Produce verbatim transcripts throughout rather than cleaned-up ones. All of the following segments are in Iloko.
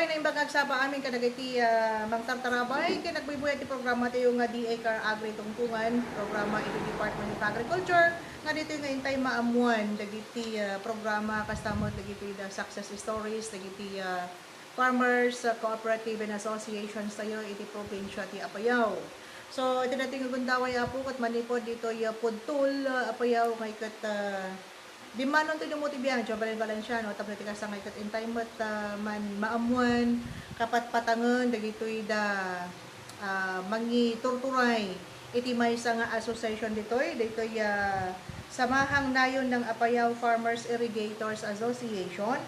Naimbag nga agsapa amin kadagiti, ah, mangtartarabay ken agbuybuya ti programa tayo nga D A Car Agri Tungtungan, programa iti Department of Agriculture, nga ditoy nga intay maammuan dagiti, ah, programa kasta met dagiti the success stories dagiti, ah, farmers, ah, cooperative and associations tayo iti probinsya ti Apayao. So, iti daytoy nga gundaway, Apo, ket manipud ditoy, ah, Pudtol, ah, Apayao, nga iket, ah, Dimmanon ti lumuti biag, Jovelyn Valenciano, tapno ti kasangay ket intay met, ah, man maammuan, kapatpatangen dagitoy da, ah, mangiturturay iti maysa nga association ditoy, ditoy, ah, Samahang Nayon ng Apayao Farmers Irrigators Association,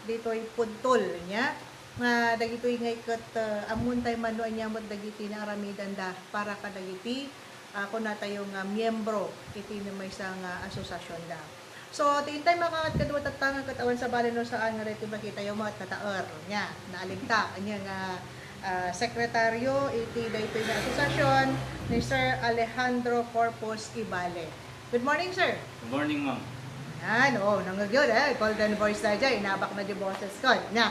ditoy Pudtol, nya. Nga dagitoy ngay ket, ah, ammontay man no ania met dagiti naaramidanda para kadagiti, ah, kunatayo nga miyembro iti maysa nga asosasionda. So, ti intay makakat kadua tatta nga ket awan sabali no saan nga daytoy makitayo met nataer, nya, naaligtak, anya nga, ah, sekretaryo iti daytoy nga asosasion ni Sir Alejandro Corpus Ibale. Good morning, sir. Good morning, ma'am. Yan, oh, nangagyo, eh, golden voice na dyan, inabak na di boses ko, nya.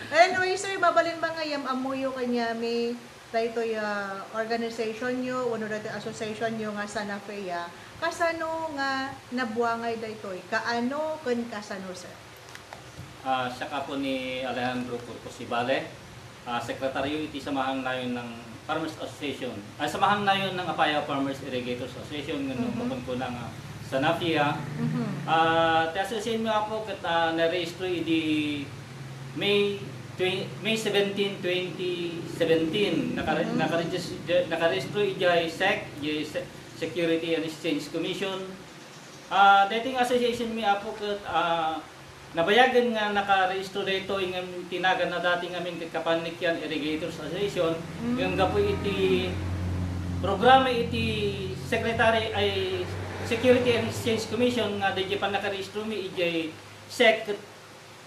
Anyway, sir, mabalin ba nga yam-ammoyo kaniami daytoy, ah, organization yo, wenno daytoy association yo nga Sanafea, kasano nga nabuangay daytoy? Kaano ken kasano, sir? Ah, siak, Apo, ni Alejandro Corpus Ibale, ah, sekretaryo iti Samahang Nayon ng Farmers Association, ah, Samahang Nayon ng Apayao Farmers Irrigators Association, nga Mhm. makunkuna nga Sanafia. Mhm. Ah, ti association mi, Apo, ket, ah, narehistro idi May twen-, May seventeen, twenty seventeen. Nakare-, Mhm. nakarejis-, nakarehistro idiay sec, idiay Se-, Security and Exchange Commission. Ah, daytoy nga association mi, Apo, ket, ah, nabayagen nga nakarehistro daytoy ngem ti naganna dati ngamin ket Kapannikian Irrigators Association. Mm. Ngem gapu iti programa iti Secretary, ay, Security and Exchange Commission nga daydiay pannakarehistromi idiay sec ket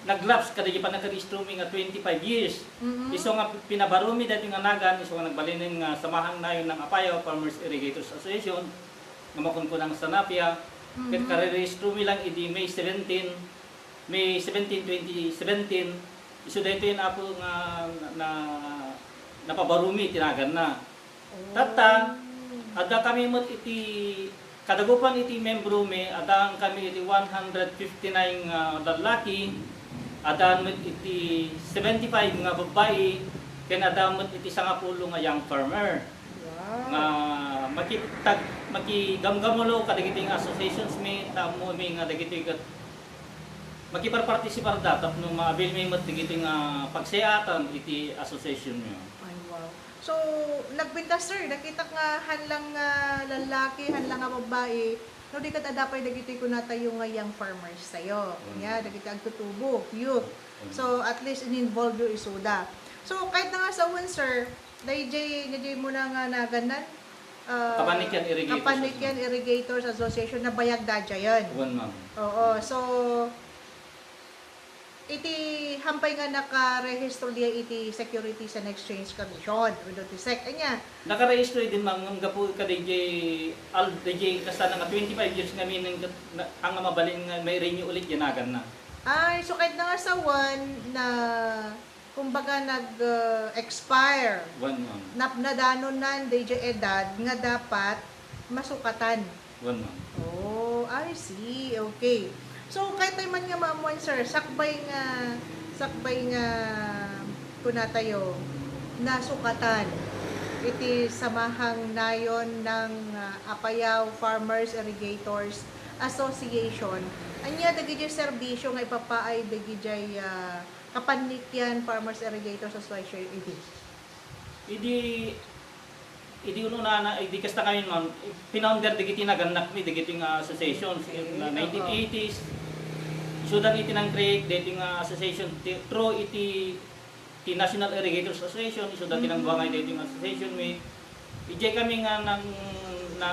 naglaps kadaydiay pannakarehistromi nga twenty-five years. Mm. Isu nga pinabaromi daytoy nga nagan, isu nga nagbalinen nga Samahang Nayon ng Apayao Farmers Irrigators Association, nga makunkuna nga Sanafia, ket Mhm. karerehistromi lang idi May seventeen, May seventeen, twenty seventeen, isu daytoy, Apo, nga na, na, napabaromi ti naganna. Oh. Tatta, adda kami met iti, kadagupan iti membromi, adda kami iti one hundred fifty-nine nga lallaki, adda met iti seventy-five nga babbai, ken adda met iti sangapulo nga young farmer. Wow. Nga makitag-, makigamgamulo kadagiti nga associations mi, ta ammo mi nga dagiti ket makiparpartisiparda tapno maabil mi met dagiti nga pagsayaatan iti association mi. Ay, wow. So, nagpintas, sir, nakitak nga hanlang nga lallaki, hanlang nga babbai, no di ket adda pay dagiti kunatayo nga young farmers tayo. Mm. Nya, dagiti agtutubo, youth. Mm. So, at least in-involve yo isuda. So, kayatna nga sawen, sir, daydiay, daydiay muna nga nagannan, ah, Kapannikian Irrigators Kapannikian Association. Irrigators Association, nabayag daydiayen. Wen, ma'am. Oo, so, iti hampay nga nakarehistro diay iti Securities and Exchange Commission, wenno ti sec, ania? Nakarehistro idi, ma'am, ngem gapu kadaydiay al-, daydiay kasta nga twenty-five years ngamin nga, anga mabalin nga mai-renew ulit diay naganna. Ay, so kayatna nga sawen na, kumbaga, nag, ah, expire. Wen, ma'am. Nap-, nadanonan daydiay edad nga dapat masukatan. Wen, ma'am. Oh, I see. Okay. So, kayatay man nga maammuan, sir, sakbay nga, sakbay nga kunatayo, nasukatan iti Samahang Nayon ng, ah, Apayao Farmers Irrigators Association. Ania dagiti serbisio nga ipapaay dagiti, ah, Kapannikian Farmers Irrigators Association idi? Idi, idi ununana, idi kasta ngamin, ma'am, pinounder dagiti nagannakmi, dagiti nga associations, Okay, na oo. nineteen eighties. Isuda iti nang-create dagiti nga association ti, through iti, ti National Irrigators Association, isuda ti Mm. nangbuangay dagiti nga association mi. Idiay kami nga nang, na,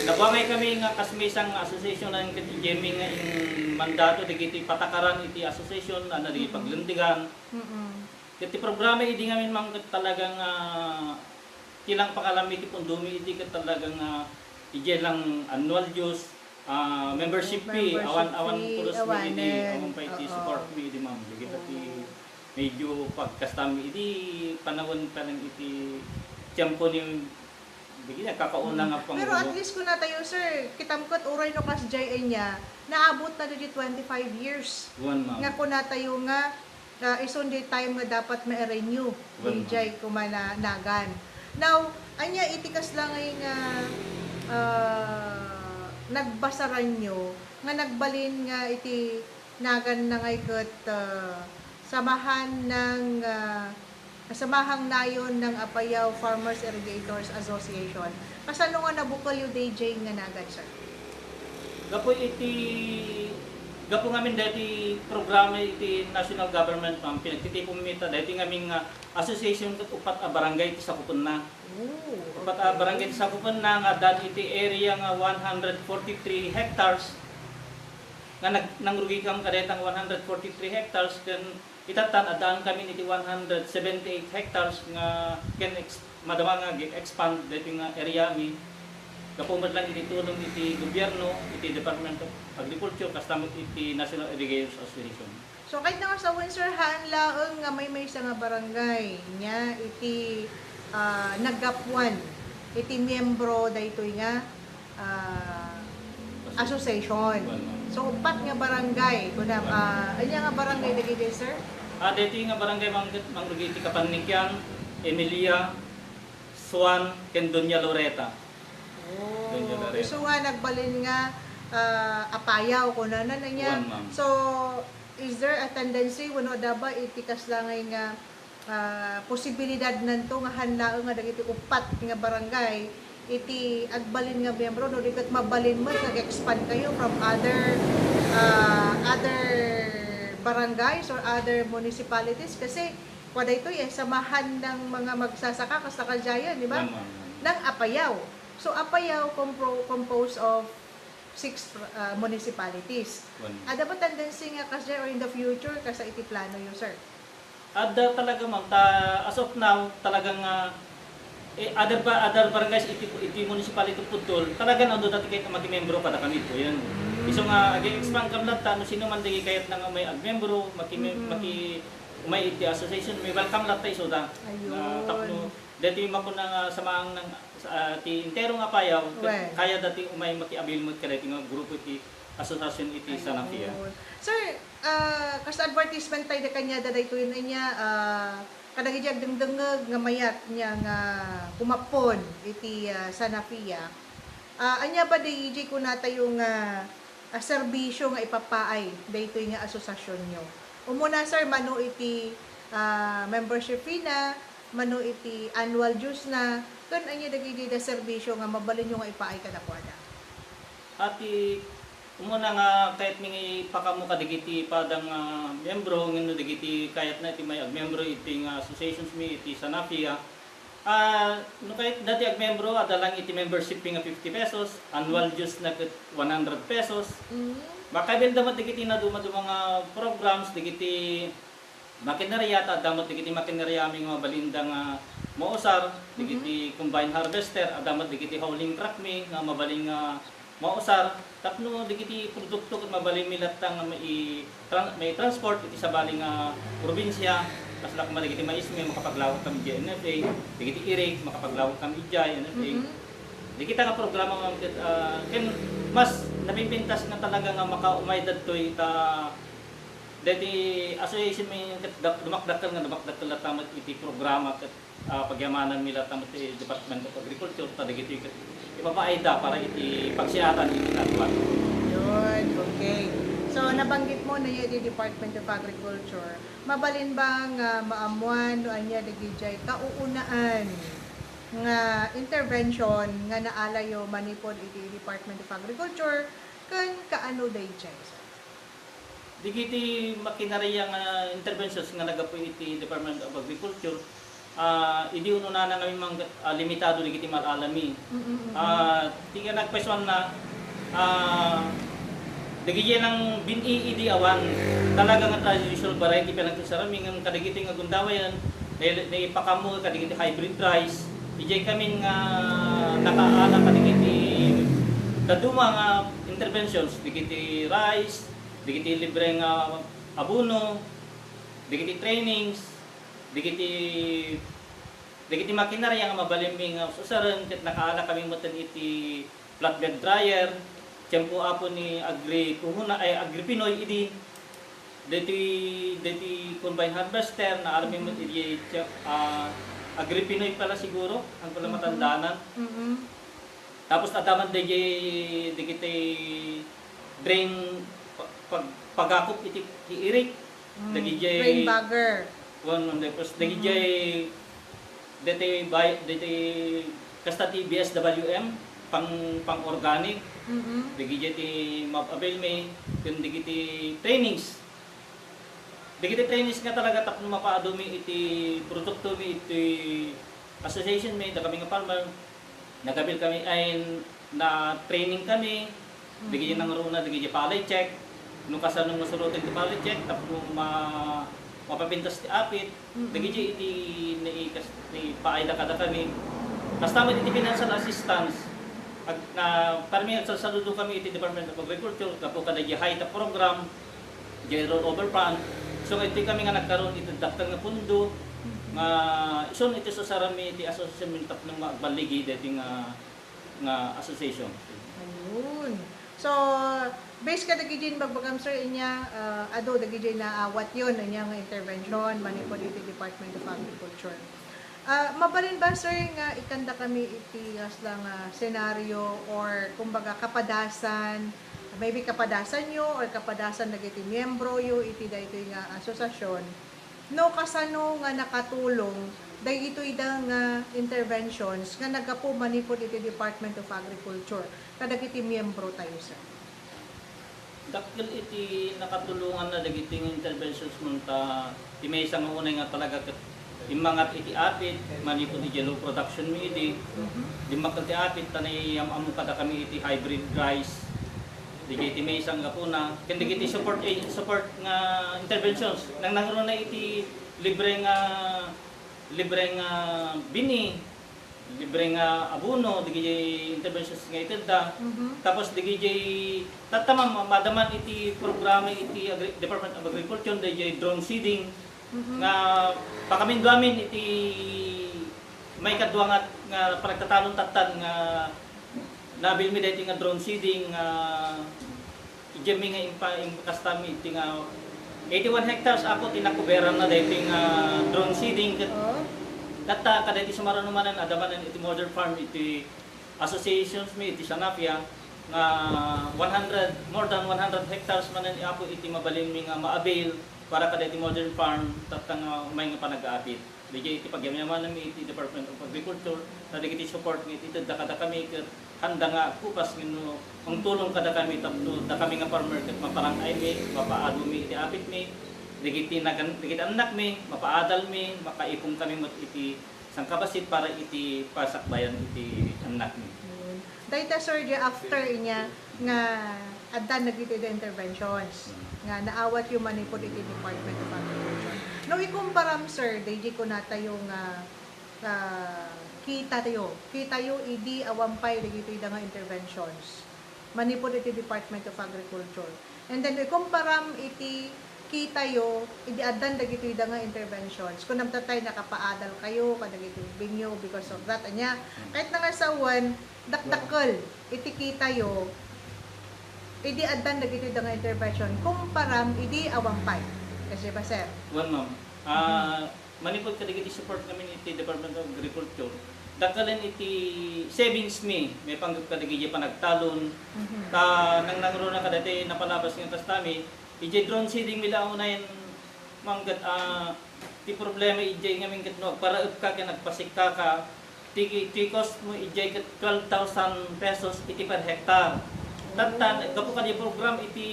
nabuangay kami nga kas maysa nga association, ket idiay mi nga in-, mandato dagiti patakaran iti association, a, dagiti Mm. paglintegan. Mm. Ket ti programa idi ngamin, ma'am, ket talaga nga, ah, ti lang pangalanmi ti pundomi idi ket talaga nga, ah, idiay lang annual dues, Ah, membership fee, awan, awan pulos mi idi, awanen, awan pay iti support mi idi, ma'am. Dagita ti medyo pagkastam idi panawen pa lang iti tiempo ni, dagiti nagkakauna nga pangulo. Pero at least kunatayo, sir, kitam ket uray no kasdiay ania, naabot na dagiti twenty-five years. Wen, ma'am. Nga kunatayo nga, ah, isun di time nga dapat ma-renew. Wen, ma'am. Diay koma na nagan. Now, ania iti kasla ngay nga, ah, nagbasaranyo nga nagbalin nga iti nagan na ngay ket, ah, samahan ng, ah, Samahang Nayon ng Apayao Farmers Irrigators Association. Kasano nga nabukelyo diay nga nagan, sir? Gapu iti, gapu ngamin daytoy programa iti national government, ma'am, pinagtitipon mi ta daytoy ngamin nga association ket upat a barangay ti sakupenna. Oh, upat a barangay ti sakupenna nga addan iti area nga one hundred forty-three hectares nga nag-, nangrugikam kadayta nga one hundred forty-three hectares ken Itatta, addaan kami iti one hundred seventy-eight hectares nga ken ex-, madama nga gi-expand daytoy nga area mi. Gapu met lang iti tulong iti gobyerno, iti Department of Agriculture, kasta met iti National Irrigators Association. So, kayatna nga sawen, sir, haan laeng nga maymaysa nga barangay nia iti, ah, naggapuan iti miyembro daytoy nga ah, association. Wen, ma'am. So, upat nga barangay. Kuna, ah, ania nga barangay dagiti, sir? Ah, daytoy nga barangay, ma'am, ket mangrugi iti Kapannikian, Emilia, Suan, ken Doña Loreta. Oh, Doña Loreta. Isu nga nagbalin nga, ah, Apayao, kunana na niya. Wen, ma'am. So, is there a tendency wenno adda ba iti kasla ngay nga ah, posibilidadnanto nga haan laeng nga dagiti upat nga barangay iti agbalin nga miyembro, no di ket mabalin met nga ag-expand kayo from other, ah, other barangays or other municipalities? Kasi kua daytoy, eh, samahan ng mga magsasaka, kasta kadiayen, di ba? Ma'am, ma'am, ma'am. Ng Apayao. So, Apayao compro-, composed of six, ah, municipalities. Wen. Adda ba tendency nga kasdiay or in the future, kasta iti planoyo, sir? Adda talaga, ma'am, ta as of now, talagang, ah, eh, other ba-, other barangays iti, iti municipality of Pudtol, talaga naundoda ti kayat nga makimembro kadakami ditoyen. Mm. Isu nga, agi-expand kam latta, no sino man dagiti kayatna nga umay agmembro, makime-, Mm. maki-, umay iti association, mi welcome latta isuda. Ayun. Nga tapno, daytoy makuna nga samaang ng, ah, ti entero nga Apayao, Wen. kayatda ti umay maki-avail met kadaytoy nga grupo iti asosiasion iti Ayun. Sanafia. Sir, ah, kas advertisement tayo da kaniada daytoy ania, ah, kadagiti agdengdengngeg nga mayat nia nga kumappon iti, ah, Sanafia. Ah, ania ba daydiay kunatayo nga, ah, serbisio nga ipapaay daytoy nga asosiasionyo? Umuna, sir, mano iti, ah, membership fee na, mano iti annual dues na, ken ania dagiti da serbisio nga mabalinyo nga ipaay kadakuada? Iti umuna nga kayatmi nga ipakaammo kadagiti padang, ah, miyembro wenno dagiti kayatna iti may agmembro iti nga associations mi iti Sanafia. Ah, no kayatda ti agmembro, adda lang iti membership fee nga fifty pesos, annual dues na ket one hundred pesos. Mm. Makabilda met dagiti nadumaduma nga programs, dagiti makineria, ta adda met dagiti makineriami nga mabalinda nga mausar, dagiti Mhm. combine harvester, adda met dagiti hauling truck mi nga mabalin nga mausar, tapno dagiti produkto ket mabalinmi latta nga mai-, tran-, maitransport iti sabali nga probinsia, kasla koma dagiti mais mi makapaglawag kami idiay N F A, dagiti irik makapaglawag kami idiay N F A. Mhm. Dagita nga programa, ma'am, ket, ah, ken mas napimpintas nga talaga nga makaumay dagitoy ta Daydi association mi ket dak-, dumakdakkel nga dumakdakkel latta met iti programa ket, ah, pagyamananmi latta met ti Department of Agriculture, ta dagitoy ket ipapaayda para iti pagsiatan iti dadduma. Yun, okay. So, nabanggit mo na iti Department of Agriculture. Mabalin ba nga maammuan no ania dagiti kauunaan nga intervention nga naalayo manipud iti Department of Agriculture ken kaano daydiay, sir? Dagiti makinaria nga interventions nga naggapu iti Department of Agriculture, ah, idi ununana ngamin mangget, ah, limitado dagiti mal-alami. Mm, mm, mm. Ah, ti nga nagpaisuanna, ah, dagiti lang bin-i idi awan talaga nga traditional variety pinagsarsarami ngem kadagiti nga gundaway, nai-, naipakaammo kadagiti hybrid rice. Idiay kami nga nakaala kadagiti dadduma nga interventions, dagiti rice, dagiti libre nga abono, dagiti trainings, dagiti, dagiti makinarya nga mabalinmi nga usaren ket nakaala kami metten iti flatbed dryer, tiempo apo ni Agri Kuhuna, ay, Agri Pinoy idi, deti, deti combine harvester, naalami met idi, ah, Agri Pinoy pala siguro, ang pala matandanan. Mm-mm. Tapos adda man dayjay dagiti drain pa-, pag-, pagakop iti, ti irik. Mm, dagijay rain bagger. Kuan, tapos dagijay deti bay-, deti kasta ti B S W M, pang, pang-organic. Mm-mm. Dagijay ti ma-avail mi ken dagiti trainings. Dagiti trainings nga talaga tapno mapaadumi iti produktomi iti association mi, dakami nga farmer. Nagabil kami, ay, na-training kami. Mm. Dagiti nangruna, dagiti palay check. No kasano nga suroten ti palay check, tapno ma-, mapapintas ti apit. Mm. Dagiti iti naikas-, naipaayda kadakami. Kasta met iti financial assistance, ag-, na, parmi agsalsaludo kami iti Department of Agriculture, gapu kadagiti HITA program, General Overfund. So, iti kami nga nagkaroon iti dakkel nga pundo nga isun iti susaranmi iti association tapno nga agballigi daytoy nga, nga association. Ayun. So, based kadagiti imbagbaga, sir, inya, ah, adu dagiti naawatyo, inya nga intervention manipud iti Department of Agriculture. Ah, mabalin ba, sir, nga ikandakami iti kasla nga senaryo or, kumbaga, kapadasan, maybe kapadasanyo or kapadasan dagiti miembroyo iti daytoy nga asosiasion, no kasano nga nakatulong dagitoy da nga interventions nga naggapu manipud iti Department of Agriculture kadagiti miembrotayo, sir? Dakkel iti nakatulonganna dagiti nga interventions mo ta ti maysa nga unay nga talaga ket immangat iti apit manipud iti low production mi idi. Mhm. Dimmakkel ti apit ta naiyam-ammo kadakami iti hybrid rice. Dagiti maysa nga gapuna ken dagiti support, eh, support nga interventions. Nangnangruna iti libre nga, libre nga bini, libre nga abono, dagiti interventions nga itedda. Mhm. Tapos dagiti tatta, ma'am, madama iti programa iti Agri-, Department of Agriculture, dagiti drone seeding, mhm, nga pakamindo amin iti maikadua nga, nga panagtatalon tattan nga nabilmi dagiti nga drone seeding nga Idiay mi nga impa-, impakastami iti nga eighty-one hectares apo ti nakuberanna daytoy nga drone seeding ket, oh, tatta kadaytoy sumaruno manen adda manen iti model farm iti associations mi iti Sanapia nga one hundred, more than one hundred hectares manen apo iti mabalin mi nga ma-avail para kadaytoy modern farm tatta nga umay nga panag-aapit. Dayjay iti pagyamyamanmi iti Department of Agriculture, ta dagiti support nga iti itedda kadakami ket handa nga agkupas wenno mangtulong kadakami tapno dakami nga farmer ket maparang-aymi, mapaadumi iti apitmi, dagiti nagan-, dagiti annakmi, mapaadalmi, makaipon kami met iti sangkabassit para iti pasakbayan iti annakmi. Yun. Dayta, sir, di after inya nga addan dagiti interventions nga naawatyo manipud iti Department of Agriculture. No ikumparam, sir, daydi kunatayo nga, ah, kita tayo, kitayo idi awan pay dagitoy da nga interventions manipud iti Department of Agriculture. And then, ikumparam iti kitayo, idi addan dagitoy da nga interventions. Kunam tatay, nakapaadal kayo kadagiti ubbingyo because of that. Anya, kahit na nga sawen, dakdakkel iti kitayo, idi addan dagitoy da nga intervention, kumparam idi awan pay. Kasi ba, sir? Wen, ma'am. Ah, manipud kadagiti support namin iti Department of Agriculture, dakkelen iti savings mi, maipanggep kadagiti panagtalon. Mhm. Ta nangnangruna kadagiti napalabas nga kastami, idiay drone seeding mi la unayen, ma'am, ket, ah, ti problema idiay ngamin ket no agparaep ka ken agpasikka ka, ti, ti cost mo idiay ket twelve thousand pesos iti per hectare. Tatta, gapu kadi program iti,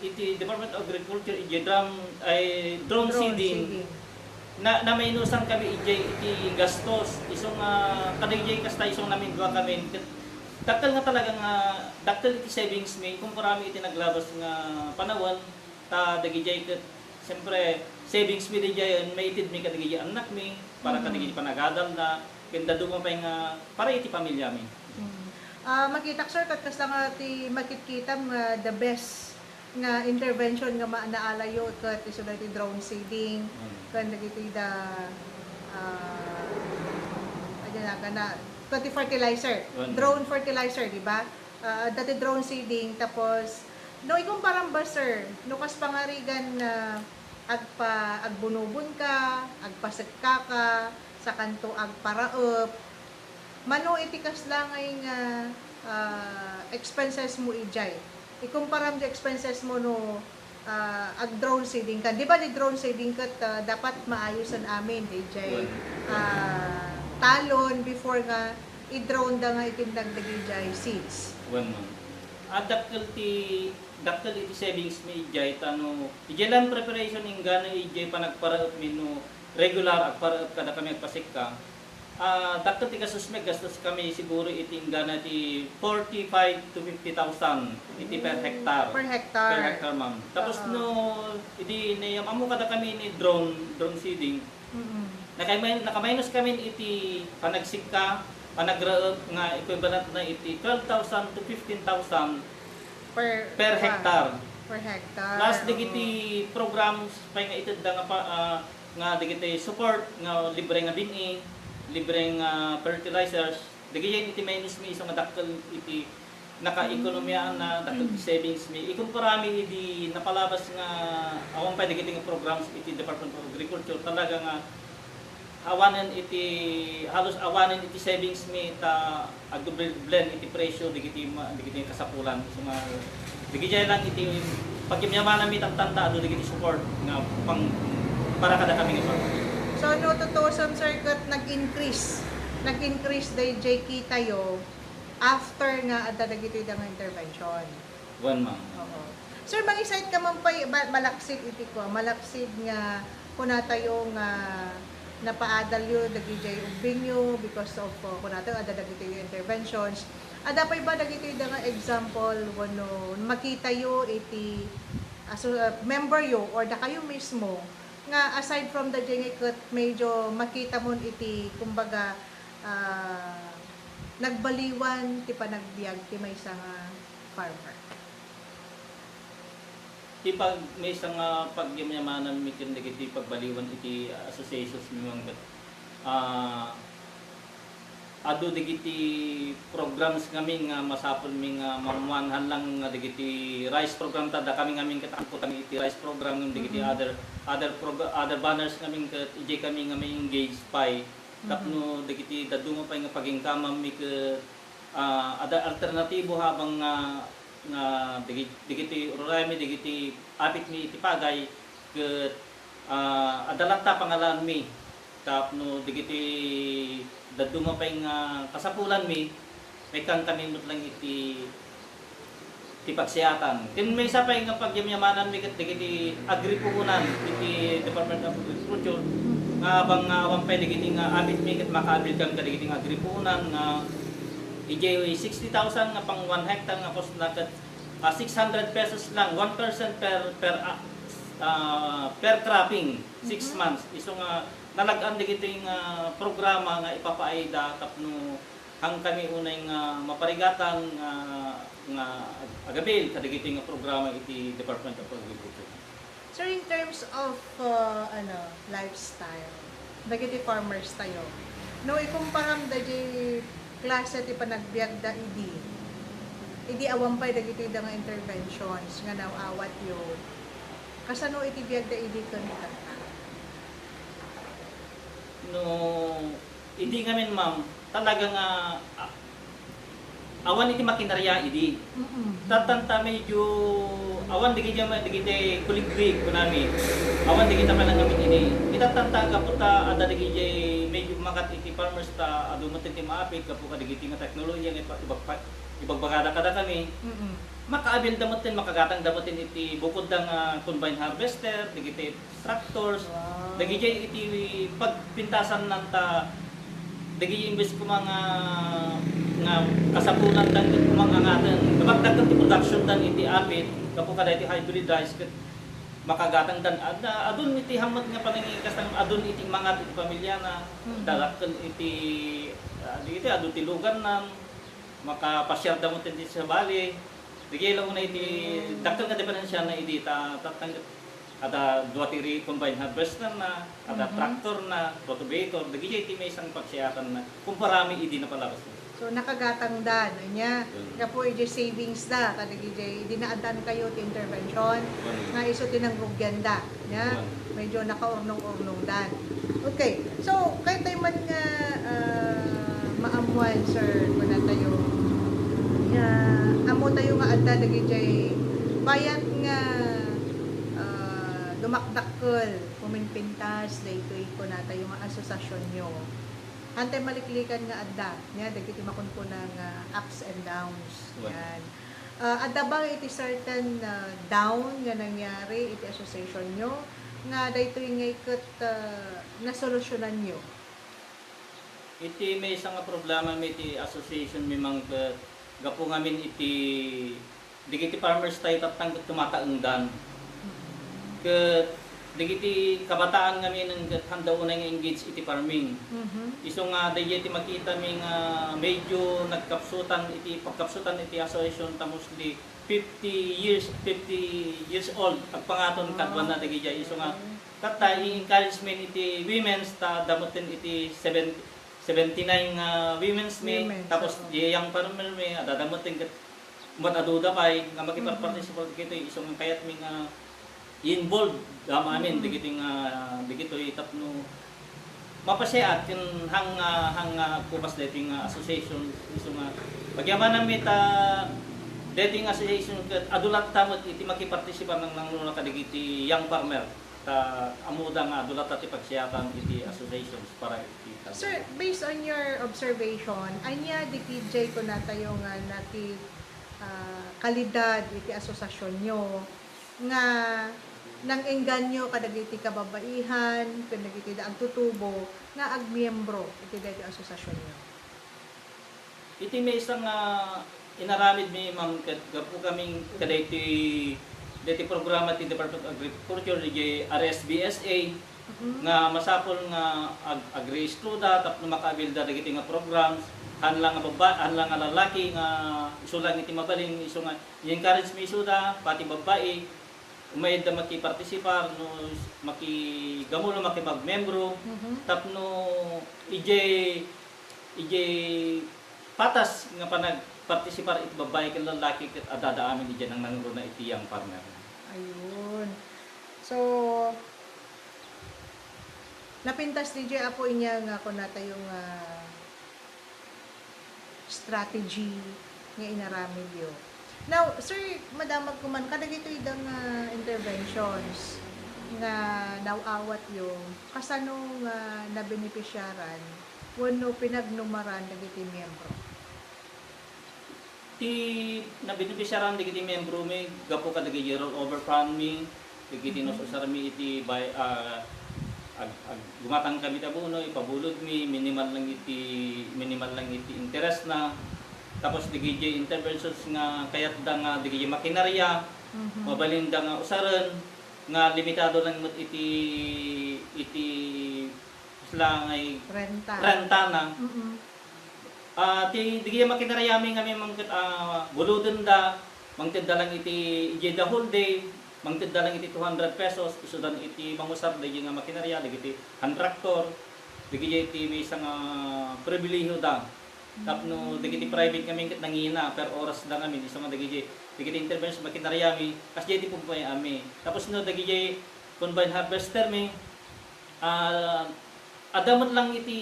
iti Department of Agriculture, idiay drum, ay, drone seeding. Drone seeding. Na, namainusan kami idiay iti gastos. Isu nga, kadagijay kasta isu nga namindua kami. Ket dakkel nga talaga nga, dakkel iti savings mi, kumpara mi iti naglabas nga panawen, ta dagidiay ket, siyempre, savings mi didiay, maitid mi kadagidi annakmi, para kadagidi panagadalna, ken dadduma pay nga para iti pamilyami. Mm. Ah, makitak, sir, ket kasla nga ti makitkitam nga the best nga intervention nga ma-, naalayo ket isu daytoy drone seeding, Mm. ken dagiti da, ah, ania na, kana, ket ti fertilizer, Wen. drone fertilizer, di ba? Ah, dati drone seeding, tapos, no ikumparam ba, sir, no kas pangarigan nga agpa-, agbunobon ka, agpasekka ka, sakanto agparaep, mano iti kasla ngay nga, ah, expenses mo idiay? Ikumparam di expenses mo no, ah, ag-drone seeding ka. Di ba di drone seeding ket, ah, dapat maayosen amin, di jay, Wen. ah, talon before nga i-drone da nga itindag dagijay seeds? Wen, ma'am. Ah, dakkel ti, dakkel iti savings mi idiay ta no, idiay lang preparation inggana idiay panagparaep mi no regular agparaep kada kami agpasekka. Ah, dakkel ti gastos mi, gastos kami siguro iti inggana ti forty-five to fifty thousand iti per hectare. Per hectare. Per hectare, ma'am. Tapos Oo. no, idi niyam-ammo kada kami ni drone, drone seeding, Mm. Nakamay-, nakaminus kami iti panagsikka, panagraep nga equivalent na iti twelve thousand to fifteen thousand Per, per kuwan, hectare. Per hectare, Plus dagiti oo. programs pay nga itedda nga pa, ah, nga dagiti support nga libre nga bin-i, libre nga fertilizers. Dagiti iti minus mi isu nga dakkel iti nakaekonomiaan na dakkel ti savings mi. Ikumpara mi idi napalabas nga awan pay dagiti nga programs iti Department of Agriculture, talaga nga awanen iti, halos awanen iti savings mi ta agdublen iti presyo dagiti ma-, dagiti kasapulan. So nga, dagiti lang iti pagyamyaman mi tantanta adu dagiti support nga pang para kada kami nga farmer. So, no tutusom, sir, ket nag-increase, nag-increase dayjay kitayo after nga adda dagitoy da nga intervention. Wen, ma'am. Oo. Sir, mangisayt ka man pay, ba-, malaksid iti ko, malaksid nga kunatayo nga napaadalyo dagijay ubbingyo because of, uh, kunatayo adda dagitoy interventions. Adda pay ba dagitoy da nga example wenno makitayo iti, aso-, uh, member yo or dakayo mismo nga aside from the jay nga ket medyo makita mon iti, kumbaga, ah, nagbaliwan ti panagbiag ti maysa nga farmer. Ti pag-, maysa nga pagyamyamanan mi ken dagiti pagbaliwan iti associations mi man ket, ah, adu dagiti programs ngamin nga masapul mi nga mamuan, haan lang nga dagiti rice program ta da kami ngamin ket angko kami iti rice program ngem dagiti Mm-hmm. other, other prog-, other banners ngamin ket idiay kami nga ma-engage pay. Tapno dagiti dadduma pay nga pag-income-an mi ket, ah, adda alternatibo habang nga, nga dagi-, dagiti uray mi, dagiti apit mi iti pagay ket, ah, adda latta pangalaan mi tapno dagiti dadduma pay nga kasapulan mi, maikkan kami met lang iti ti pagsiatan. Ken maysa pay nga pagyamyamanan mi ket dagiti agripuonan iti Department of Agriculture nga abang nga awan pay dagiti nga apit mi ket makaabil kami kadagiti nga agripuonan nga idiay sixty thousand nga pang one hectare nga cost na ket, ah, six hundred pesos lang, one percent per, per, ah, ah, per cropping, six Mhm. months. Isu nga nalag-an dagiti nga programa nga ipapaayda tapno haan kami unay nga maparigatan nga, nga ag-, agabil kadagiti nga programa iti Department of Agriculture. Sir, in terms of, uh, ano, lifestyle, dagiti farmers tayo, no ikumparam dagiti klase ti panagbiagda idi, idi awan pay dagiti da nga interventions nga naaw-awatyo, kasano iti biagda idi ken itatta? No, idi ngamin, ma'am, talaga nga, ah, awan iti makinarya idi. Mm-mm. Tattanta medyo awan dagiti, dagiti kuliglig kunami. Awan dagiti panangamin idi. Itattanta gapu ta adda dagiti medyo makat iti farmers ta adu met ti maapit gapu kadagiti nga teknolohiya nga ipa-, ibagpa-, ibagbagada kadakami. Mm-mm. Makaabilda metten, makagatangda metten iti bukodda nga combine harvester, dagiti tractors, Wow. dagiti iti pagpintasannan ta, dagiti imbes koma nga, nga kasapulandan ket koma nga angaten, nabagdagdan ti productiondan iti apit, gapu kada iti hybridized, ket makagatangdan, adda, adun iti hammet nga panangikastan, adun iti mangat iti pamilyana, Mhm. darakkel iti, ah, dagiti adu ti lugannan, makapasiarda met iti sabali. Dagiti la unay iti dakkel nga diferensiana idi ta, ta, ta, ada dua ti ri-, combine harvesterna, ada Mhm. tractorna, rotavator, dagiti iti maysa nga pagsiatanna, kumpara mi idi napalabas. So, nakagatangdan, ania, Yun. gapu iti savings da, kadagiti, idi naaddan kayo ti intervention, Yun. nga isu ti nangrugianda, ania, Yun. medyo nakaurnong-urnongdan. Okay, so, kayatay man nga, ah, maammuan, sir, kuna tayo, nga, ammo tayo nga adda dagiti bayat nga, ah, dumakdakkel, puminpintas, daytoy kuna tayo nga asosasionyo. Hantay maliklikan nga adda, nia, dagiti makunkuna nga ups and downs. Wen. Yan. Ah, adda ba iti certain, ah, down nga nangyari iti association nyo nga daytoy ngay ket, ah, nasolusyonan nyo? Iti maysa nga problema mi iti association mi man ket gapu ngamin iti dagiti farmers tayo tattang ket tumataengdan. Ket dagiti kabataan ngamin ket handa unay nga engage iti farming. Mhm. Isu nga daydiay ti makita mi nga medyo nagkapsutan iti pagkapsutan iti association ta mostly fifty years, fifty years old agpangaton kadua na dagijay. Isu nga katta i-encouragement iti women's ta damoten iti seven, seventy-nine nga women's mi, Women's, tapos oo. Di young farmer mi, adadamoten ket met aduda pay nga makipagparticipate dagitoy isu nga kayatmi nga i-involve dama amin Mhm. dagitoy nga, dagitoy tapno mapasiat ken hang, ah, hang, ah, kubas daytoy nga association isu nga pagyamananmi ta daytoy nga association ket adu latta met iti makipartisipa nang nangruna kadagiti young farmer ta ammoda nga adu latta ti pagsiatan iti associations para iti Sir, based on your observation, ania dagijay kunatayo nga naki, ah, kalidad iti asosasionyo nga nang-engganyo kadagiti kababaihan ken dagiti da agtutubo nga agmiembro iti daytoy asosasionyo? Iti maysa nga inaramidmi, ma'am, ket gapu kami kadaytoy, daytoy programa ti Department of Agriculture, diay R S B S A, Mhm. nga masapul nga ag-, agrestuda tapno makaabilda dagiti nga programs, haan la nga babbai, haan la nga lalaki nga isu lang iti mabalin, isu nga i-encourage mi isuda, pati babbai, umayda makipartisipar, no, makigamulo, makipagmembro, Mhm. tapno idiay, idiay patas nga panagpartisipar iti babbai ken lalaki ket adda amin idiay nangnangruna iti young farmer. Ayun. So, napintas didiay, Apo, inya nga kunatayo nga strategy nga inaramidyo. Now, sir, madamag ko man, kadagitoy da nga interventions nga naawatyo, kasano nga nabenepisiaran wenno pinagnumaran dagiti miyembro? Ti nabenepisiaran dagiti miyembro mi gapu kadagiti rollover fund mi, dagiti Mhm. nausar mi iti bay-, ah, ag-, ag-, gumatang kami ti abono, ipabulod mi, minimal lang iti, minimal lang iti interest na. Tapos dagiti interventions nga kayatda nga dagiti makinarya, Mhm. mabalinda nga usaren, nga limitado lang met iti, iti Sila ngay Renta. Renta na. Mm-mm. Ah, ti, dagiti makinaryami nga mangted-, ah, bulodenda, mangtedda lang iti, idiay the whole day, mangtedda lang iti two hundred pesos, isudan iti mangusar, dagiti nga makinarya, dagiti hand tractor, dagiti iti maysa nga pribilehiyo da. Tapno dagiti private ngamin ket nangina per oras da ngamin, isu nga dagiti, dagiti intervention makinaryami, kasdiay ti pagpayami. Tapos no, dagiti combine harvester mi, ah, adda met lang iti,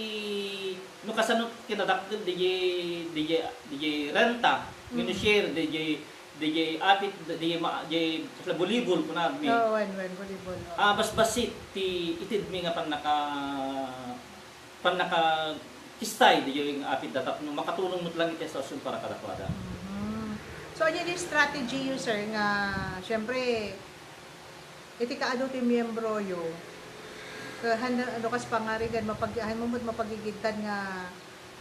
no kasano kinadakkel, dagiti, dagiti, dagiti renta, Mm. mini-share, dagiti, dagiti apit, dagiti ma-, dagiti kasla volleyball, kunami. Oo, wen, wen, volleyball, oo. Ah, basbasit ti itedmi nga pannaka-, pannakakistay dagiti nga apit da tapno makatulong met lang iti asosasyon para kadakuada. Mhm. So, ania di strategy yo, sir, nga, siyempre, iti kaadu ti miyembroyo, ket handa, ano, kas pangarigan, mapag-, haan mo met mapagigidtan nga,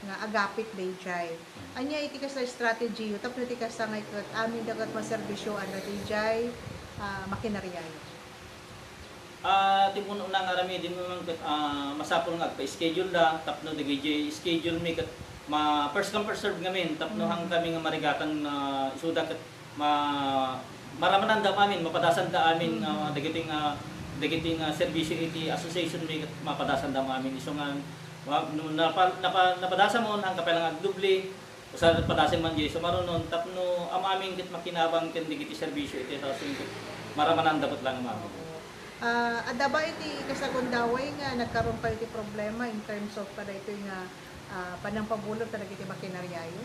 nga agapit daydiay. Ania iti kasla strategy yo tapno iti kasta nga ket amin da ket maserbisioan daydiay, ah, makinaryayo? Ah, ti puno na nga aramidem man ket, ah, masapul nga agpa-schedule da tapno dagiti schedule mi ket Ma-, first come, first serve ngamin, tapno Mm. hangkami nga marigatan nga isuda ket ma-, maramananda amin, mapadasanda amin, Mm. ah, dagiti nga, dagiti nga serbisyo iti association mi ket mapadasanda amin. Isu nga, wa-, no napa-, napa-, napadasam, hangka pay lang agdubli, usa padasem man diay sumarunon, tapno am-amin ket makinabang ken dagiti serbisyo iti association ket maramananda met lang am-amin. Ah, adda ba iti kasagundaway nga nagkaroon kayo iti problema in terms of kadaytoy nga ah, panangpabulod kadagiti makinariayo?